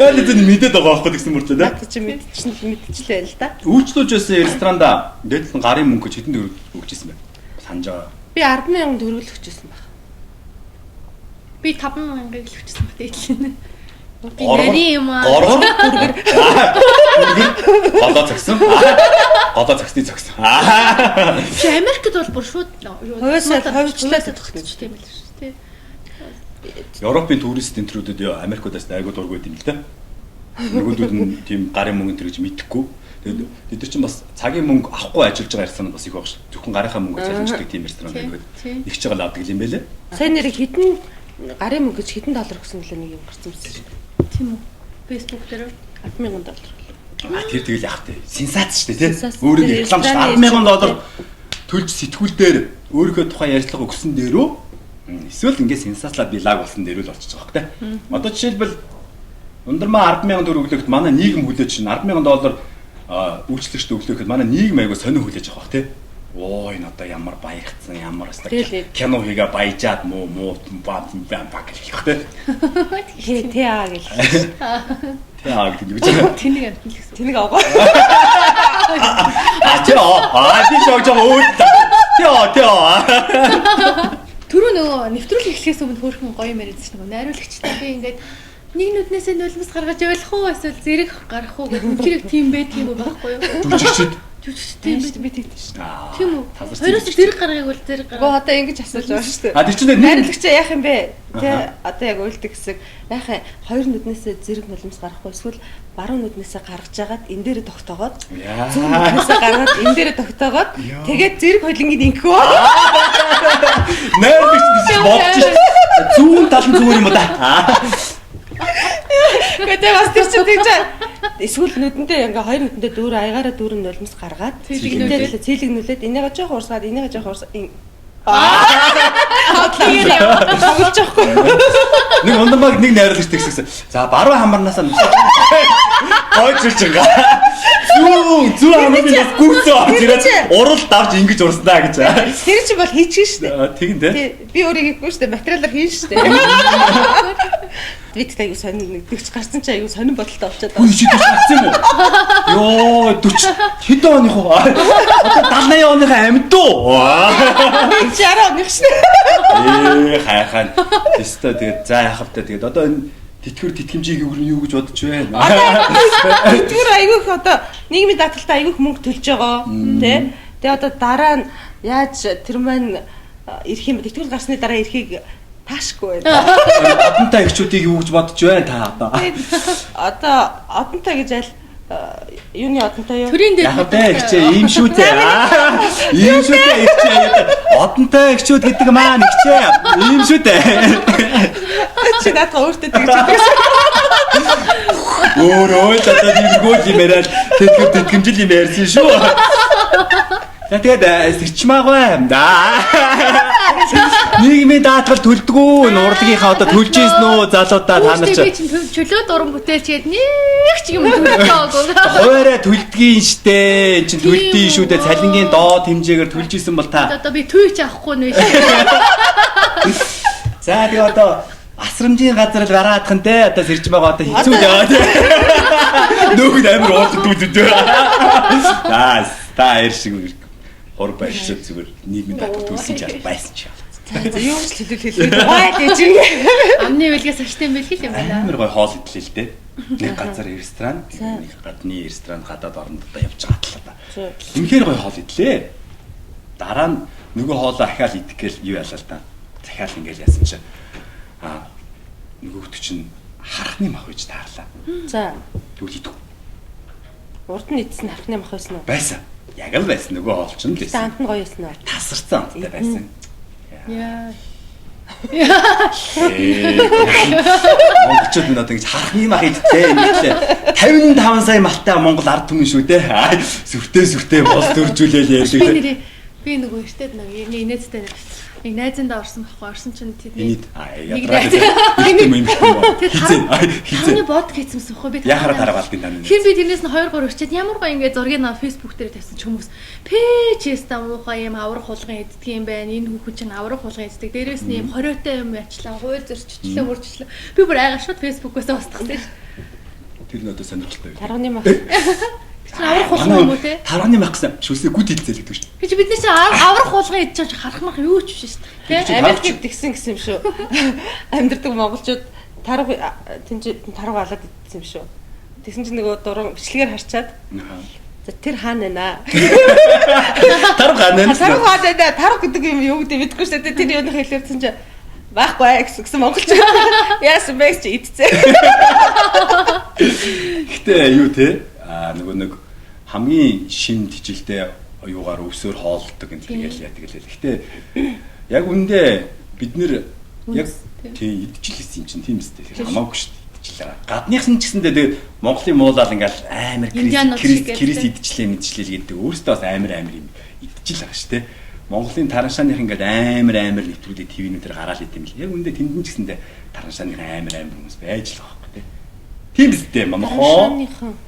Аль хэзээ мэдээд байгаа байхгүй гэсэн мөртлөө те.
Наад чи мэдчихлээ л да.
Үйлчлүүлж байсан ресторанда дээд нь гарын мөнгө хэдэн төгрөг өгч ирсэн бэ? Санаж байгаа.
Би 10,000 төгрөг л өгч ирсэн баг.
Би 5,000-ыг л өгчсэн баг дээдлээ. Би нарийн юм аа.
Горгор. Голоо зогсон. Голоо зогсны зогсон.
Чи Америкт бол бүр шууд
хувьчлаа
тогтчих тийм л шүү дээ.
Европын турист энтрүүдэд Америкуудаас айгуу дургүй юм л да. Нөгөөдүүд нь тийм гарын мөнгө тэр гэж мэдэхгүй. Тэгээд тэд нар чинь бас цагийн мөнгө авахгүй ажиллаж байгаа ресторан бас их баг ш. Зөвхөн гарынхаа мөнгөөр цалинждаг тийм ресторан байдаг. Их ч байгаа л авдаг юм байлээ.
Сайн нэр хэдэн гарын мөнгө гэж хэдэн доллар өгсөн гэлээ нэг юм гарсан байсан шүү.
Тийм үү? Facebook дээр
10,000 доллар.
А тэр тэгэл яах вэ? Сенсац шүү дээ, тий? Өөрөө реклам шүү. 10,000 доллар төлж сэтгүүл дээр өөрийнхөө тухай ярьцлага өгсөн дээрөө эсвэл ингээ сенсацлаа би лаг болсон дээрөө л болчихж байгаа хэрэг. Одоо жишээлбэл Ундармаа 10,000 төгрөг өглөөхөд манай нийгэм хүлээж чинь 10,000 доллар үйлчлэгчд өглөөхөд манай нийгэм айгуу сонин хүлээж авах тий. Оо энэ одоо ямар баярцсан ямар өстой кино хийгээ баяжаад муу муу ба ба ба гэх юм тий.
Тэ аа гэл.
Тэ аа гэдэг юм чи.
Тэнэг амтэн л гэсэн.
Тэнэг авгаа.
А тэ аа би жог жог өөд. Тэ аа тэ аа.
Түрүү нөгөө нэвтрүүлэг эхлэхээс өмнө хөөрхөн гоё юм яриадсан нөгөө найруулагчтай би ингээд нэг нүднээсээ нулимс гаргаж явуулах уу эсвэл зэрэг гарах уу гэдэг үнэхээр тийм байдаг юм уу байхгүй юу?
Жүжигчд
жүжигчд тийм
байх би тэгдэж шүү
дээ.
Тийм үү? Хоёроос зэрэг гаргыг бол зэрэг гаргав.
Гөө одоо ингэж асууж байгаа шүү дээ.
А тэр чинь
найруулагчаа яах юм бэ? Тэ одоо яг уйлдаг хэсэг яах юм? Хоёр нүднээсээ зэрэг нулимс гарахгүй эсвэл баруун нүднээсээ гаргаж агаад энэ дээрээ тогтоогоод зүүн нүднээсээ гаргаад энэ дээрээ тогтоогоод тэгээд зэрэг хоёлынгийн ингэхүү.
Найруулагч гэж бодож шүү. Зүүн тал нь зүгээр юм уу да?
Гэтэ бас тэр чинь тэгж эсвэл нүдэндээ ингээ хоёр нүдэндээ дүүр аягаараа дүүрэн нулимс гаргаад цэлэгнүүлээд энийгээ жоох уурсгаад энийгээ жоох уурс тоглож байхгүй.
Нэг ундамаг нэг найруулагч тэгсэгсэн. За баруун хамарнаасаа гойж ирж байгаа. Зүүн хамарны бас гүрцэн орж ирээд урал давж ингэж урснаа гэж.
Тэр чинь бол хийчих шүү дээ.
Тэгин дээ.
Би өөрийг хийхгүй шүү дээ. Материалаар хийн шүү дээ. Би тэгт аюу сонин нэг 40 гарсан чи аюу сонин бодолтой болчиход
байна. Үгүй чи 40 гарсан юм уу? Йоо 40 хэдэн оных уу? Одоо 70 80 оных амьд уу?
60 оных шнэ.
Хайхаа. Тэстэ тэгээд за яах вэ? Тэгээд одоо энэ тэтгэвэр тэтгэмжийг юу гэж бодож байна?
Тэтгэвэр айгүйх одоо нийгмийн даатгалтай айгүйх мөнгө төлж байгаа тий. Тэгээ одоо дараа нь яаж тэр маань ирэх юм бэ? Тэтгэвэр гарсны дараа эрхийг таашгүй байна.
Одонтой эгчүүдийг юу гэж бодож байна та одоо?
Одоо одонтой гэж аль юуны одонтой юу?
Төрийн дээр
яг тэ эгчээ ийм шүү дээ. Ийм шүү дээ эгчээ. Одонтой эгчүүд гэдэг маань эгчээ. Ийм шүү дээ.
Чи наадаа өөртөө тэгж байдаг.
Өөрөө л одоо тиймэрхүү юм яриад тэтгэв тэтгэмжил юм ярьсан шүү. За тэгээд сэрчмаагүй. Нийгмийн даатгал төлдгүү. Энэ урлагийнхаа одоо төлж ийсэн үү залуудаа та нар
чи.
чи
Би чинь чөлөө дуран бүтээлч гээд нэг ч юм төлж байгаагүй.
Хуваараа төлдгийн штэ. Эн чинь төлдгийн шүү дээ. Цалингийн доод хэмжээгээр төлж ийсэн бол та.
Одоо би түйч авахгүй нэ.
За тэгээ одоо асрамжийн газар л бараадах нь те одоо сэрж байгаа одоо хэцүү л яваа те. Нөөхөд амар уулддаг үү те. За та эр шиг хор барьцаа зүгээр нийгмийн даатгал төлсөн ч байсан ч яа.
За юу ч хэлвэл хэлээ. Гой гэж.
Амны үлгээс аштай юм бэлхэл юм байна.
Амар гой хоол идлээ л дээ. Нэг газар ресторан, нэг гадны ресторан гадаад оронд одоо явж байгаа талаа. Үнэхээр гой хоол идлээ. Дараа нь нөгөө хоолоо ахаал идэх гээл юу ялаа л та. Захиал ингээл яасан чинь аа нөгөөх чинь хархны мах гэж таарлаа.
За.
Тэгвэл идэх.
Урд нь идсэн хархны мах байсан уу?
Байсан. Яг л байсан нөгөө хоол чинь л байсан.
Амт нь гоё байсан уу?
Тасарсан амттай байсан.
Яа.
Монголчууд минь одоо ингэж хархны мах идтээ ингэлээ. 55 сая малтай Монгол ард түмэн шүү дээ. Сүртэй сүртэй бол төржүүлээл ярьдаг.
Би нөгөө эртээд нэг инээдтэй нэг найзандаа орсон байхгүй орсон чинь тэдний
ядраад юм юм хизээ
хизээ бод хийцэмсэн байхгүй би
яхаараа тараа болдгийг тань
хин би тэрнээс нь 2 3 өчөөд ямар гоё ингээ зургийг наа Facebook дээр тавьсан ч хүмүүс пэжээс та муухай юм аврах хулган иддэг юм байна энэ хүүхэн чинь аврах хулган иддэг дээрээс нь юм хориотой юм яачлаа хууль зөрчичлээ мөрчлөө би бүр айгаа шууд Facebook-оос устгасан шүү.
Тэр нь одоо сонирхолтой
байв. Тарганы мах.
Тэр аврах хулган юм уу те?
Тарганы мах гэсэн шүлсээ гүд хилцээл гэдэг шүү.
Гэж бид нар чинь аврах хулган идэж байгаа харах мах юу ч биш шүү дээ.
Тэ? Америкт тэгсэн гэсэн юм шүү. Амьдардаг монголчууд тарга тэнцээ тарга алаад идсэн юм шүү. Тэгсэн чинь нөгөө дуран бичлэгээр харчаад за тэр хаана байна?
Тарга хаана байна?
Тарга хаана байна? Тарга гэдэг юм юу гэдэг мэдэхгүй шүү дээ. Тэр юуны хэлээрсэн чинь байхгүй гэсэн монголчууд яасан бэ гэж идцээ.
Гэтэ юу те? Аа нөгөө нэг Хамгийн шин тижилтэй юугаар өвсөөр хооллдог энэ тэгэл яа тэгэл. Гэтэ яг үндэ бид нэр яг тийм идчихэл хийсэн юм чинь тийм үстэй. Тэгэхээр хамаагүй шүү дээ. Идчихлээ. Гадныхан ч гэсэндээ тэгээд Монголын муулал ингээл амар крис идчихлээ мэдчихлээ гэдэг. Өөрөөсөө бас амар амар юм идчихэл байгаа шүү дээ. Монголын тараншааных ингээд амар амар нэвтрүүлэг ТV-нүүдээр гараал идэм бил. Яг үндэ тэндэн ч гэсэндээ тараншааных амар амар хүмүүс байж л байгаа байхгүй тий. Тийм үстэй манайхоо.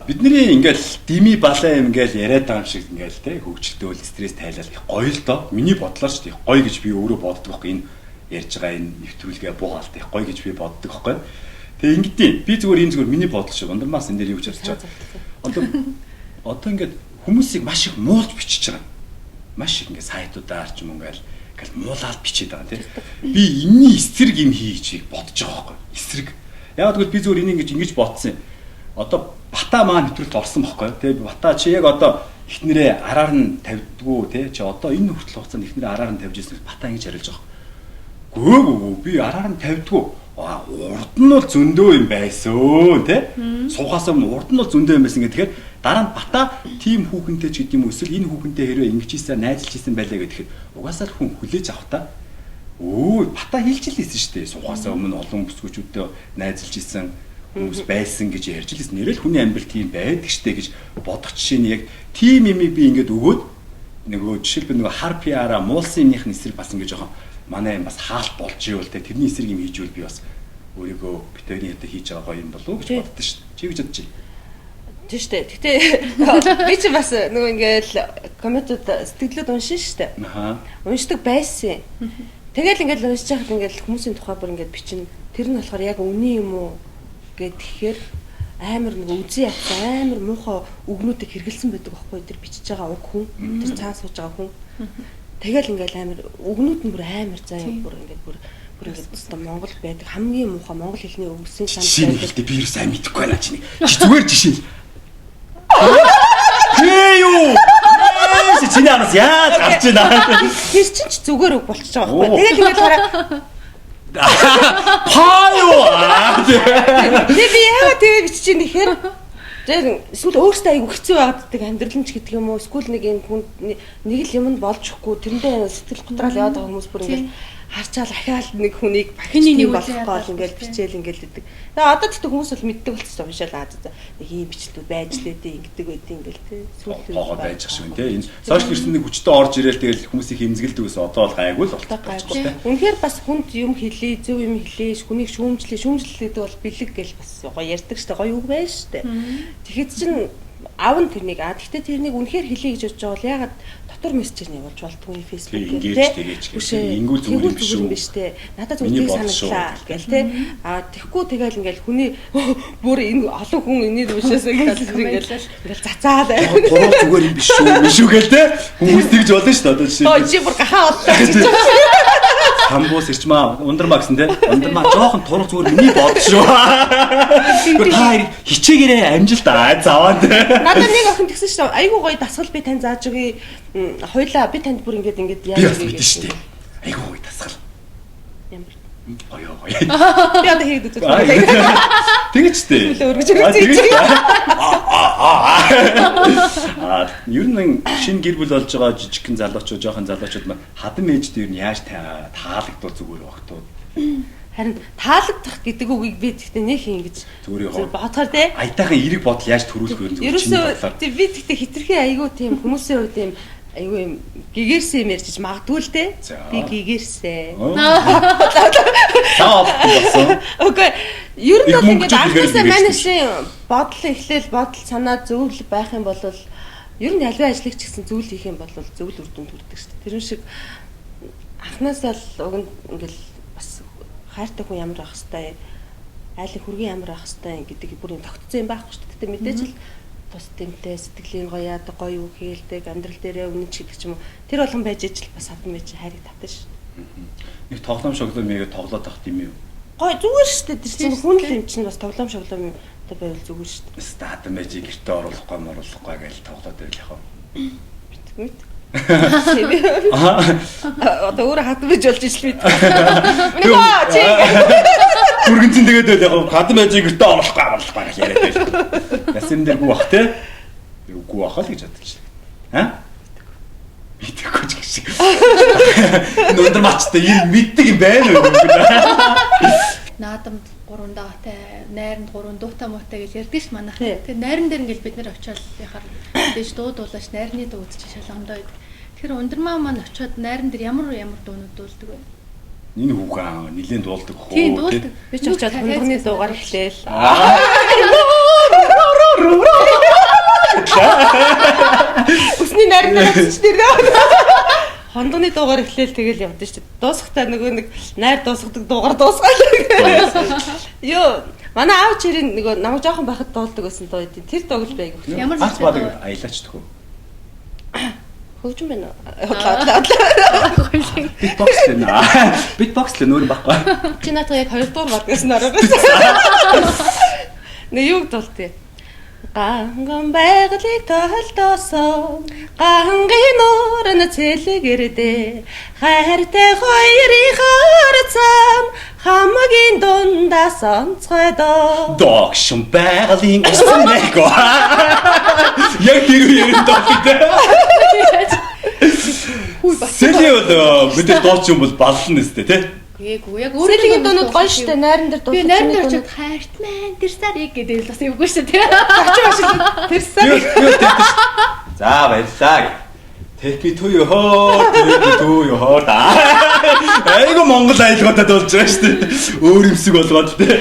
Бидний ингээл дими балаа юм ингээл яриад байгаа юм шиг ингээл те хөгжилтөөл стресс тайлал их гоё л доо. Миний бодлоор ч их гоё гэж би өөрөө боддог байхгүй энэ ярьж байгаа энэ нэвтрүүлгээ буугаалт их гоё гэж би боддог байхгүй. Тэгээ ингэдэй би зүгээр энэ зүгээр миний бодол шиг ундрмаас энэ дээр юу гэж бодож байгаа. Одоо ингээд хүмүүсийг маш их муулж бичиж байгаа. Маш их ингээд сайтуудаар ч юм ингээл муулаад бичээд байгаа тийм. Би энэний эсрэг юм хий гэж бодож байгаа байхгүй. Эсрэг. Яг тэгвэл би зүгээр энийг ингэж бодсон юм. Одоо Бата маань нэвтрүүлэлт орсон байхгүй тий. Бата чи яг одоо эхнэрээ араар нь тавьдгүү тий. Чи одоо энэ хүртэл хугацаанд эхнэрээ араар нь тавьж ирсэн Бата ингэж хариулж байгаа. Гөө би араар нь тавьдгүү. Урд нь бол зөндөө юм байсан тий. Суухаас өмнө урд нь бол зөндөө юм байсан гэхээр дараа нь Бата тийм хүүхэнтэй ч гэдэм үү эсвэл энэ хүүхэнтэй хэрвээ ингэж ийсэн найзалж ийсэн байлаа гэхээр угаасаа л хүн хүлээж авах та. Өө Бата хэлж л ийсэн шүү дээ. Суухаас өмнө олон бүсгүүчүүдтэй найзалж ийсэн хүмүүс байсан гэж ярьж л байсан. Нэрэл хүний амьдрал тийм байдаг штэ гэж бодох жишээ нь яг тийм юмыг би ингээд өгөөд нөгөө жишээлбэл нөгөө хар PR-а муулсан юмных нь эсрэг бас ингээд жоохон манай юм бас хаалт болж ивэл те тэрний эсрэг юм хийж ивэл би бас өөрийгөө битэрийн ядаа хийж байгаа гоё юм болов уу гэж боддоо штэ. Чи гэж бодож байна?
Тийм штэ. Гэтэ би чи бас нөгөө ингээд комментууд сэтгэлүүд уншин штэ.
Аа.
Уншдаг байсан. Тэгэл ингээд уншиж байхад ингээд хүмүүсийн тухай бүр ингээд бичнэ. Тэр нь болохоор яг үнэн юм уу гэхээр амар нэг үзий ятсан амар муухай үгнүүдийг хэрэгэлсэн байдаг байхгүй тэр бичиж байгаа уг хүн тэр цаан сууж байгаа хүн. Тэгэл ингээл амар үгнүүд нь бүр амар заа бүр ингээд бүр ингээд өстой Монгол байдаг хамгийн муухай монгол хэлний өгсөн
санд байдаг. Би юу сайн мэдэхгүй байна чи. Чи зүгээр жишээ. Хээ юу? Чиний араас яаж гарч байна?
Тэр чинь ч зүгээр үг болчихж байгаа байхгүй. Тэгэл ингээд хараа
Паа юу?
Тэгээ би яагаад тэгээ бичиж ийн гэхээр эсвэл өөртөө айгүй хэцүү байгаад амьдрал нь ч гэдэг юм уу эсвэл нэг юм хүн нэг л юм нь болж өгөхгүй тэрэндээ сэтгэл готраал яваад байгаа хүмүүс бүр ингээл харчаал ахаал нэг хүнийг бахины болохгүй л ингээл бичээл ингээл гэдэг. Тэгээ одоо тэгтээ хүмүүс бол мэддэг болчихсон уншаал аа за нэг ийм бичлүүд байж лээ дээ ингэдэг байдیں ингээл тий.
Сүүл тоогоо байж ах шиг тий. Энэ сошиал ертөнцийн хүчтэй орж ирээл тэгэл хүмүүсийг хэмзгэлдэг гэсэн одоо бол гайгүй л болчихсон тий.
Үнэхээр бас хүнд юм хэлээ, зөв юм хэлээ, хүнийг шүүмжлээ, шүүмжлэл гэдэг бол бэлэг гэл бас гоё ярьдаг штэ гоё үг байж штэ. Тэгэхэд чин аав нь тэрнийг аа тэгтээ тэрнийг үнэхээр хэлье гэж бодож байгаа бол яагаад дотор мессежээр нь явуулж болтгүй Facebook
дээр тий ингүүл зүгээр юм
биш үү надад зүгээр санагдлаа гэл тий аа тэгэхгүй тэгэл ингээл хүний бүр энэ олон хүн энийг уншаасаа гэл ингээл ингээл цацаад
гурав зүгээр юм биш шүү биш үү гэл тий хүмүүс тэгж болно шүү дээ одоо
жишээ чи бүр гахаа боллоо гэж
Хамбуус ирчмаа ундрмаа гэсэн тий ундрмаа жоохон турах зүгээр миний бодол шүү. Гэхдээ та хичээгээрээ амжилт аа заваа тий.
Надад нэг охин тэгсэн шүү. Айгуу гоё дасгал би тань зааж өгье. Хоёлаа би танд бүр ингээд ингээд
яаж мэдэн шүү дээ. Айгуу гоё дасгал.
Ямар
гоё гоё.
Би одоо хийгээд үзүүлсэн.
Тэгэж дээ.
Өргөж өгч.
Аа ер нь шинэ гэр бүл болж байгаа жижигхэн залуучууд, жоохон залуучууд маань хадам ээжтэй ер нь яаж таалагдвал зүгээр багтууд.
Харин таалагдах гэдэг үгийг би тэгтээ нэх ингэж
зүгээр
бодохоор те
аятайхан эерэг бодол яаж төрүүлэх вэ
зүгээр чиний бодлоор. Би тэгтээ хитрхи айгүй тийм хүмүүсийн хувьд тийм айгүй юм гэгэрсэн юм ярьж магадгүй л те. Би гэгэрсэн.
Таа болсон.
Окей. Ер нь бол ингээд анхнаасаа манайшийн бодол эхлээл бодол санаа зөв байх юм бол ер нь ялваа ажлыг ч гэсэн зөв л хийх юм бол зөв л үр дүнд хүрдэг шүү дээ. Тэр шиг анхнаасаа л уг нь ингээд бас хайртай хүн ямар байх хэвтэй, айлын хүргийн ямар байх хэвтэй гэдэг бүр юм тогтцсон юм байхгүй шүү дээ. Гэтэ мэдээж л тус тэмтэй сэтгэлийн гоё яадаг гоё үг хэлдэг амьдрал дээрээ үнэн ч гэдэг ч юм уу тэр болгон байж ижил бас хатан байж хайрыг татна шүү.
Нэг тоглоом шоглоом яга тоглоод тах тийм үү?
Гоё зүгээр шүү дээ. Тэр чинь хүн л юм чинь бас тоглоом шоглоом юмтай байвал зүгээр шүү
дээ. Хатан байж гэртээ оруулахгүй моруулахгүй гэж тоглоод байл яхав.
Мэт. Одоо өөрөө хатан байж болж ижил мэт. Нөгөө чи
Бүргэн чинь тэгээд байл яхав хатан байж гэртээ оруулахгүй оруулахгүй гэж яриад байл. Бас юм дээр гүү бах те. Үгүй бахаа л гэж бодож байна. Аа? Мэдэхгүй ч гэж. Энэ өндөр мачтай энэ мэддэг юм байна уу?
Наадамд 3 даатай, найранд 3 дуутай муутай гэж ярьдаг ш манайх. Тэгээ найран дээр ингээл бид нэр очиод яхаар дэж дуу дуулаач найрны дуу үзчих шалгамдаа байдаг. Тэгэхээр ундрмаа маань очиод найран дээр ямар ямар дуунууд дуулдаг вэ?
Энэ хүүхэн нилээн дуулдаг хөө.
Тийм дуулдаг.
Би ч очиод хундганы дуугаар эхлээл. Үсний найран дээр очиж нэрээ. Хондгоны дуугаар эхлээл тэгэл явдсан шүү дээ. Дуусахтаа нөгөө нэг найр дуусгадаг дуугаар дуусгаал. Йоо, манай аав чирийн нөгөө намайг жоохон байхад дуулдаг байсан дуу идэв. Тэр дууг л байг.
Ямар
ганц бадаг аялаач төхөө.
Хөгжим байна уу? Удлаа.
Битбокс л нэ. Битбокс л нөр байхгүй.
Чи наадах яг хоёр дугаар бад гэсэн ороо байсан. Нэг юуг дуултыг. Ганган байгалыг толдоосон гангийн нуурн цэлгэрдэ хайртай хоёрын харцам хамгийн дундаас онцгойдоо
догшин байгалийн усан нэг. Яг тэр үеэр догтой.
Хүй бас.
Сэлийн бол мэдээ дууч юм бол баллна өстэй тий.
Үгүй яг
өөрийн дуунууд гоё штэ найран дээр
дуулах. Би найран дээр очиод хайрт маань тэр сарыг гэдэг л бас эвгүй штэ тий.
Зочин машин тэр сарыг.
За баярлалаа. Take me to your heart, take me to your heart. Айгу Монгол аялгуудад болж байгаа штэ. Өөр юмсэг болгоод тий.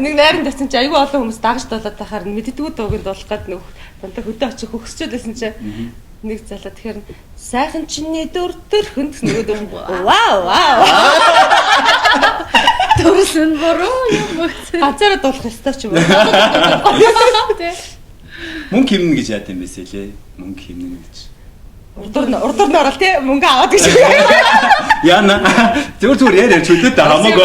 Нэг найран дасан чи айгу олон хүмүүс дагаж дуулаад байхаар мэддэггүй дууг нь дуулах гээд нөх дандаа хөдөө очих хөгсчөөд байсан чи нэг залуу тэгэхээр сайхан чиний дүр төрхөнд нөгөө дүр вау вау
төрсөн буруу юм өгсөн.
Ганцаараа дуулах ёстой ч юм уу.
Мөнгө хэмнэ гэж яад юм бэ сэлээ? Мөнгө хэмнэ гэж.
Урдуур нь орол тий мөнгө аваад гэж.
Яна. Зүгээр яриа чөлөөтэй хамаагүй.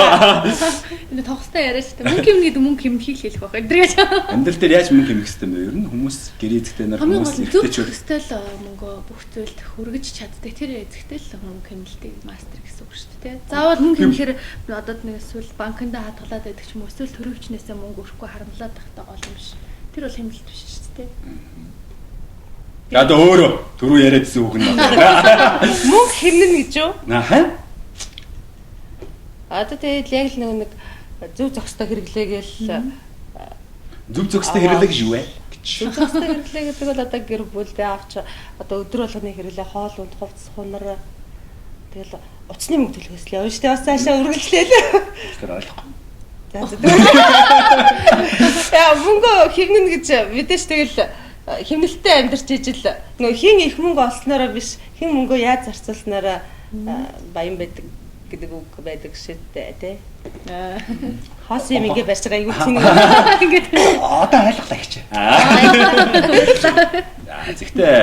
Энэ тогстой яриа шүү дээ. Мөнгө хэмнэ гэдэг мөнгө хэмнэхийг хэлэх байх. Эдгээр
амьдрал дээр яаж мөнгө хэмнэх хэрэгтэй юм бэ? Ер нь хүмүүс гэрээ эзэгтэй нар хүмүүс
эрэгтэй ч өстэй л мөнгө бүх зүйлд хүргэж чаддаг. Тэр эзэгтэй л мөнгө хэмнэлтийг мастер гэсэн үг шүү дээ. Заавал мөнгө хэмнэхээр одоо нэг эсвэл банкнда хадгалаад байдаг ч юм уу эсвэл төрөвчнөөсөө мөнгө өрөхгүй харамлаад байхтай гол юм биш. Тэр бол хэмнэлт биш шүү дээ.
Яг өөрөө түрүү яриадсэн үг нь байна.
Мөнгө хэмнэн гэж юу?
Аа.
Одоо тэгээд яг л нэг зөв зохистой хэрэглээгээл
зөв зохистой хэрэглээ гэж юу вэ?
Зөв зохистой хэрэглээ гэдэг бол одоо гэр бүлдээ авч одоо өдөр болгоны хэрэглээ хоол унд хувцас хунар тэгэл утасны мөнгө төлөхөөс л явна шүү дээ. Бас цаашаа үргэлжлээл.
Тэр ойлгохгүй.
За зөв. Яа мөнгө хэмнэн гэж мэдээж тэгэл хэмнэлттэй амьдарч ижил нөгөө хин их мөнгө олсноороо биш хин мөнгөө яаж зарцуулснараа баян байдаг гэдэг үг байдаг шидтэй тий. Хос юм ингээ барьж байгаа айгуу тэнэг.
Ингээд
одоо ойлголаа гэж. Зэгтээ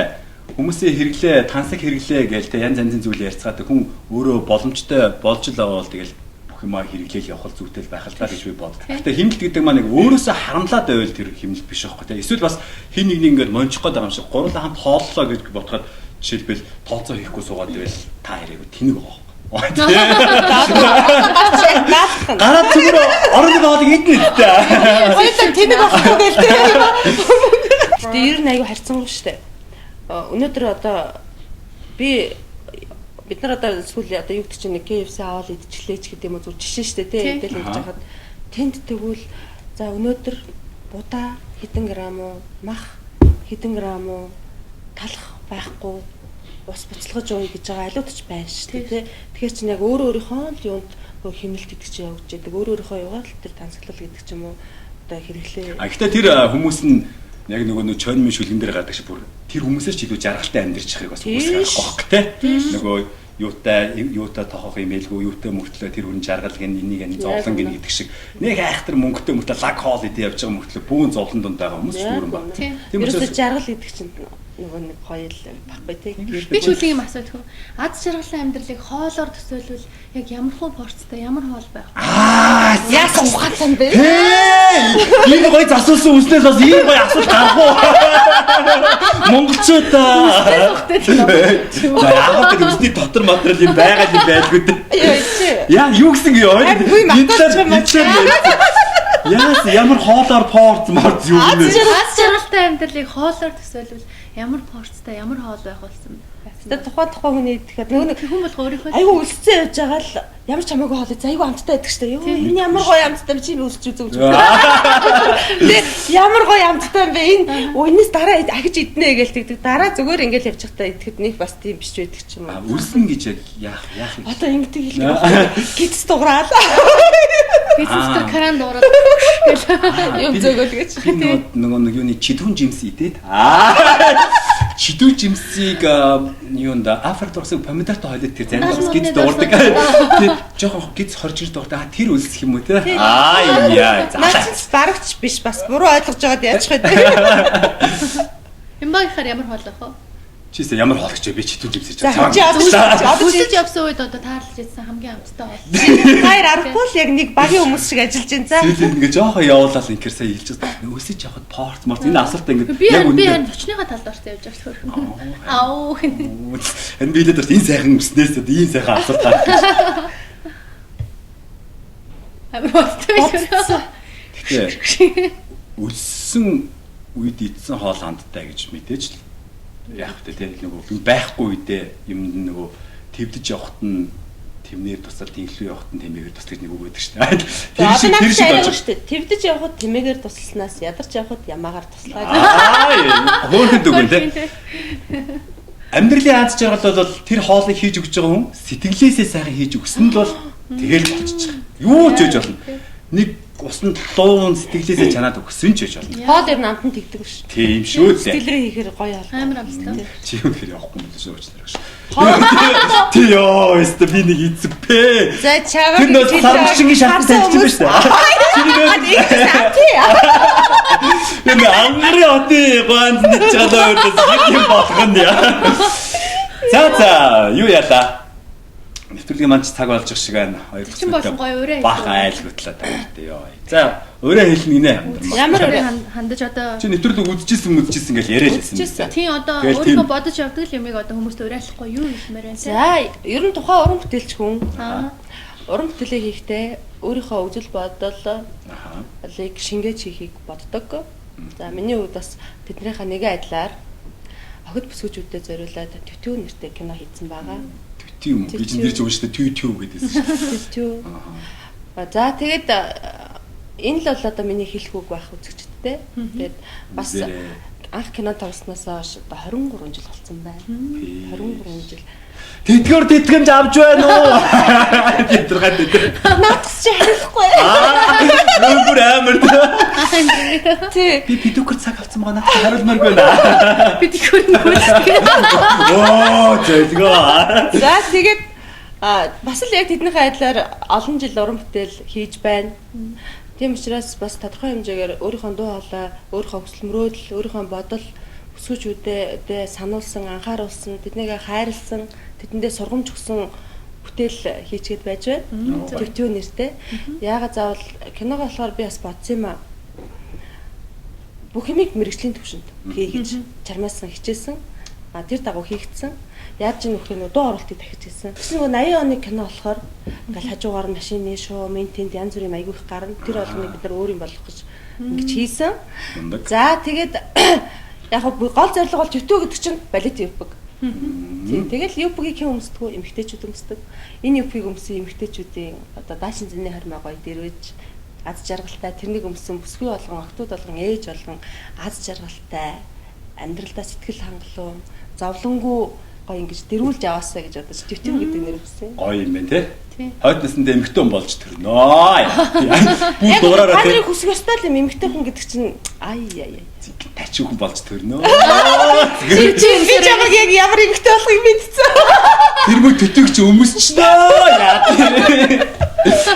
хүмүүсийн хэрэглээ, тансаг хэрэглээ гээл те янз янзын зүйл ярьцгаад хүн өөрөө боломжтой болж л байгаа бол тэгэл бүх юмаа хэрэглээл явах зүйтэй л байх л та гэж би боддог. Гэтэ хэмнэлт гэдэг маань нэг өөрөөсөө харамлаад байвал тэр хэмнэлт биш байхгүй те. Эсвэл бас хин нэг нэг ингээд мончих гээд байгаа юм шиг гурлаа хамт хооллоо гэж бодоход жишээлбэл тооцоо хийхгүй суугаад байвал та яриаг тэнэг байгаа. Гараад зүгээр орон хоолыг идэнэ л дээ.
Хоёулаа тэнэг байхгүй гээл те. Гэтэ ер нь аюу харьцангуй штэ. Өнөөдөр одоо бид нар одоо сүүл одоо юу гэдэг чинь нэг KFC аваад идчихлээ ч гэдэг юм уу зүгээр жишээ штэ тий. Тэгэл ингэж хахад тэнд тэгвэл за өнөөдөр будаа хэдэн грамм уу, мах хэдэн грамм уу, талах байхгүй ус буцалгаж ууя гэж байгаа алиуд ч байна шүү дээ тий. Тэгэхээр чинь яг өөр өөрийнхөө л юунд хэмнэлт гэдэг чинь явагдаж байдаг. Өөр өөрийнхөө юугаар л тэр тансаглал гэдэг ч юм уу одоо хэрэглээ.
А гэхдээ тэр хүмүүс нь яг нөгөө чойн шүлгэн дээр гардаг шиг бүр тэр хүмүүсээс ч илүү жаргалтай амьдарч байхыг бас үгүйсгэх байхгүй бох тий. Нөгөө юутай тохох юм байлгүй, юутай мөртлөө тэр хүн жаргал гэн энийг энэ зовлон гэн гэдэг шиг нэг айхтар мөнгөтэй мөртлөө лаг хоол идэ явж байгаа мөртлөө бүүн зовлон дунд байгаа хүмүүс дүүрэн баг.
Тийм учраас жаргал гэдэг чинь нөгөө нэг гоё л баггүй тий.
Би ч үлийн юм асуудаг. Аз жаргалтай амьдралыг хоолоор төсөөлвөл яг ямар хуу порцтой ямар хоол байх вэ?
Аа,
яасан ухаантай юм бэ?
Энэ гоё засуулсан үснээс бас ийм гоё асуулт гарах уу? Монголчууд аа. За яагаад гэвэл үсний дотор материал юм байгаа юм байлгүй дээ. Яа, юу гэсэн юм бэ?
Энэ
талаар яас ямар хоолоор порц морц юу юм бэ?
Аз жаргалтай амьдралыг хоолоор төсөөлвөл Ямар порцтай ямар хоол байх болсон байсан.
Тэгээ тухайн хүний идэхэд нөгөө нэг
хүн болго өөрийнхөө
айгүй өлсцэн явж байгаа л ямар ч хамаагүй хоол идсэн айгүй амттай байдаг штэ. Юу энэ ямар гоё амттай юм чи би өлсч үзэж. Тэгээ ямар гоё амттай юм бэ энэ өнөөс дараа ахиж иднэ гэж тэгдэг. Дараа зүгээр ингээл явж байхдаа идэхэд нэг бас тийм биш байдаг ч юм уу.
Өлсөн гэж яг яах юм.
Одоо ингэдэг хэлдэг. Гиц дуграал.
Гиц дотор кран дуурал
юм зөөгөл гэж.
Би нөгөө нэг юуны чидүүн жимс идээд. Чидүүн жимсийг юунд Африк дурсаг помидортой хойлоод тэр заримдаа бас гиз дуурдаг. Тэр жоохон гиз хорж ир дуурдаг. Тэр өлсөх юм уу те? Аа яа.
За. Наач барагч биш бас буруу ойлгож байгаад яачих вэ?
Ямбагийнхаар ямар хоол ах вэ?
Чийсээ ямар хоол гэж би чидүүн жимс хийж байгаа.
Өсөж явсан үед одоо таарлаж идсэн хамгийн амттай хоол.
Баяр аргагүй л яг нэг багийн хүмүүс шиг ажиллаж байна. За.
Сүүлийн ингээ жоохон явуулаад инхээр сая хэлж байна. Өсөж явхад порт морт энэ асуулт ингээ
яг үнэ. Би харин зочныхаа талд орсон явж байгаа хөрхөн. Ауу.
Энэ биелээд орсон энэ сайхан өснээс ийм сайхан асуулт гарч.
Амар бодтой байсан.
Гэтэ өссөн үед идсэн хоол амттай гэж мэдээж л яах вэ те нөгөө юм байхгүй үедээ юм нөгөө твдэж явахт нь тэмнээр тусал тэнхлүү явахт нь тэмээгээр туслах нэг үг байдаг шүү дээ.
Тэр шиг болж шүү дээ. Твдэж явахад тэмээгээр тусласнаас ядарч явахад ямаагаар туслаа.
Аа хөөрхөн дүгэн те. Амьдралын аз жаргал бол тэр хоолыг хийж өгч байгаа хүн сэтгэлээсээ сайхан хийж өгсөн л бол тэгэл болчих. Юу ч хийж болно. Нэг усан луун сэтгэлээсээ чанаад өгсөн ч гэж болно.
Хоол ер нь амтан тэгдэг шүү.
Тийм шүү дээ.
Сэтгэлрээ хийхээр гоё хоол.
Амар амттай.
Чи юу гэхээр явахгүй юм шүү уучлаарай гэж. Тий ёо, өстө би нэг эзэпэ.
За чаваа.
Тэр нөө сармчингийн шатан тавьчих юм байна шүү
дээ. Чи
нөө Энэ ангарын хотын ганц нэг чалаа өрдөөс юм болох нь яа. За юу яалаа? Нэвтрүүлгийн маань ч цаг болж их шиг байна. Хоёр
дахь гоё ураа.
Баахан айлгуутлаа таартай ёо. За, ураа хэлнэ гинэ.
Ямар ураа
хандаж одоо
чи нэвтрүүлэг үзчихсэн гэж яриа л байсан.
Тийм одоо өөрийнхөө бодож явдаг л юмыг одоо хүмүүст уриалахгүй юу хэлмээр байна.
За, ер нь тухайн уран бүтээлч хүн. Уран бүтээлээ хийхдээ өөрийнхөө үзэл бодол алыг шингээж хийхийг боддог. За, миний хувьд бас тэднийхээ нэгэн адилаар охид бүсгүүчүүдэд зориулаад төтөө нэртэй кино хийсэн байгаа.
Тийм үү. Би чинь нэр чинь уншдаа түү гэдээсэн
шүү. Түү. За тэгээд энэ л бол одоо миний хэлэх үг байх үзэгчдтэй. Тэгээд бас анх кино тоглосноос хойш одоо 23 жил болсон байна. 23 жил.
Тэтгэвэр тэтгэмж авч байна уу? Тэтгэр тэтгэр.
Наадас чи хариулахгүй.
Нүүр амар.
Тий.
Би педикюр цаг авсан байгаа надад хариулмааргүй байна.
Педикюр нүүрсгэн.
Оо зэлгөө.
За тэгээд бас л яг тэднийхээ адилаар олон жил уран бүтээл хийж байна. Тийм учраас бас тодорхой хэмжээгээр өөрийнхөө дуу хоолой, өөрийнхөө хүсэл мөрөөдөл, өөрийнхөө бодол бүсгүүчүүдэд сануулсан, анхааруулсан, тэднийгээ хайрлсан, тэдэндээ сургамж өгсөн бүтээл хийчгээд байж байна. Төтөө нэртэй. Яагаад заавал киногоо болохоор би бас бодсон юм аа. Бүх юмыг мэрэгжлийн түвшинд хий гэж чармаасан хичээсэн. А тэр дагуу хийгдсэн. Яаж ч нөхөр нөө дуу оруулалтыг дахиж хийсэн. Тэгсэн нөгөө 80 оны кино болохоор ингээл хажуугаар машины шоу, ментэнд янз бүрийн айгүй их гарна. Тэр болгоныг бид нар өөр юм болгох гэж ингэж хийсэн. За тэгээд яг гол зорилго бол төтөө гэдэг чинь балет юпг. Тийм тэгэл юпгийг хэн өмсдөг вэ? Эмэгтэйчүүд өмсдөг. Энэ юпгийг өмсөн эмэгтэйчүүдийн одоо даашин зэний хормой гоё дэрвэж аз жаргалтай тэрнийг өмсөн бүсгүй болгон, охтууд болгон, ээж болгон аз жаргалтай амьдралдаа сэтгэл хангалуун, зовлонгүй гоё ингэж дэрүүлж аваасаа гэж бодож төтөө гэдэг нэр өгсөн.
Гоё юм байна те. Хойд насндаа эмэгтэй хүн болж төрнө. Бүх дуураараа
те. Та нарын хүсэх ёстой л юм эмэгтэй хүн гэдэг чинь ай яй яй.
Тачи хүн болж төрнө.
Чи би чамайг яг ямар эмэгтэй болохыг мэдсэн.
Тэр мө төтөг чи өмсчнө. Яа.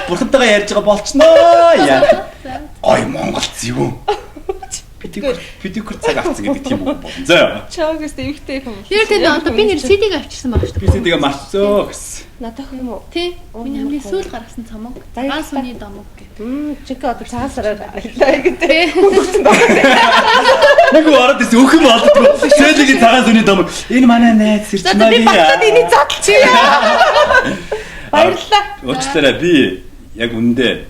Бурхантайгаа ярьж байгаа болчноо. Яа. Гой Монгол зэвүүн. Педикюр цаг авсан гэдэг тийм үг болно. За.
Чаагаас эмэгтэй хүн.
Тэр тэр одоо би нэр CD-г авчирсан байгаа шүү
дээ. Би CD-г марцсан гэсэн.
Надад юм уу?
Тий. Миний хамгийн сүүл гаргасан цомог. Цагаан сүний домог
гэдэг. Чиг одоо цагаан сараар аялаа гэдэг. Хөнгөрсөн байна.
Нэг ороод ирсэн өөх юм болдгоо. Сэлигийн цагаан сүний домог. Энэ манай найз Сэрчмагийн.
Би багтаад энийг задлчих. Баярлалаа.
Уучлаарай би яг үнэндээ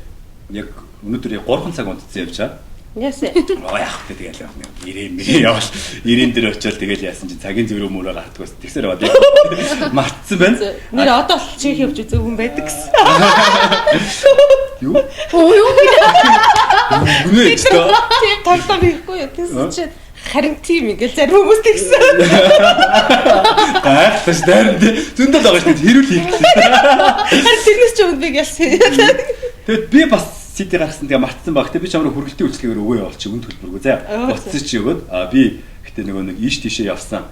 яг өнөөдөр яг 3 цаг унтсан явж байгаа.
Яасан.
Оо яах вэ, тэгэл явах нэг ирээн мэрээ явал ирээн дээр очиод тэгэл яасан чинь цагийн зөрөө мөрөө гардгаас тэгсээр яваад мартсан байна.
Нэр одоо л чих явж үзээгүй хүн байдаг гэсэн.
Юу?
Оо, юу гэдэг?
Үнэ ч тоо.
Тийм тоглоом хийхгүй юу? Тэгсэн чинь харин тийм ингээл зарим хүмүүс тэгсэн.
Гайхалтай ш дайран тий. Зөндөл байгаа шүү дээ. Хэрүүл хийх гэсэн.
Харин тэрнээс ч өмнө би ялсан.
Тэгэд би бас CD гаргасан, тэгээ мартсан баг. Тэгээ би чамруу хүргэлтийн үйлчлэгээр өгөө явуулчих, үн төлбөргүй заа. Буцсан чи өгөөд би гэтээ нөгөө нэг ийш тийшээ явсан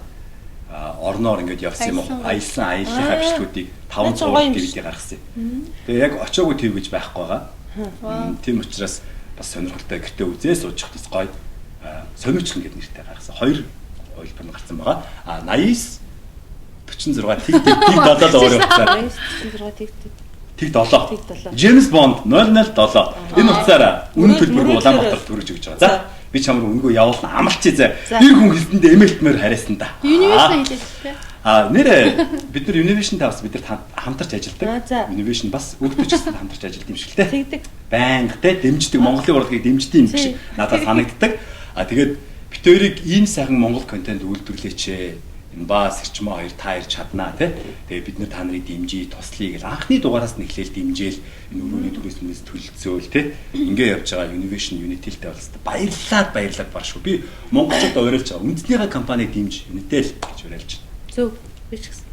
орноор ингээд явсан юм уу? Аялсан аяллахаа бичлэгүүдийг 5 100 DVD гаргасан юм. Тэгээ яг очоогүй төв гэж байхгүй байгаа. Тийм учраас бас сонирхолтой, гэртээ үзээ сууж бас гоё сониучлан гэдэг нэртэй гаргасан. Хоёр хувилбар нь гарсан байгаа. А 89 46 тэг тэг тэг 7 дугаар утсаар.
89 46 тэг тэг
тэг 7. James Bond 007. Энэ утсаараа үнэн төлбөргүй Улаанбаатар төрөж өгч байгаа. За, би чам руу өнгөө явуулна, амлчээ зэ. Тэр хүн хэлсэндээ эмээлтмээр хариасан да.
Univision хэлээд тий.
А нэрэ бид нар Univision тавс, бид нар хамтарч ажилладаг. Univision бас өөртөө ч гэсэн хамтарч ажилладаг юм шиг л те.
Тэгдэг.
Байнга те дэмждэг, Монголын урлагийг дэмждэг юм шиг надад санагддаг. А тэгээд бид хоёрыг ийм сайхан Монгол контент үйлдвэрлээч ээ. Энэ ба сэрчмаа хоёр та хоёр чаднаа те. Тэгээ бид нэр та нарыг дэмжиж туслая гэл анхны дугаараас нь эхлээл дэмжээл, энэ өрөөний түрээс мүнээс төлөлцөөл те. Ингээ явж байгаа Univision Unitel-тэй бол хэвээр баярлаад баярлаад бар шүү. Би монголчуудаа уриалж байгаа. Үндэснийхээ компаниг дэмж, Unitel гэж уриалж байна.
Зөв. Би ч гэсэн.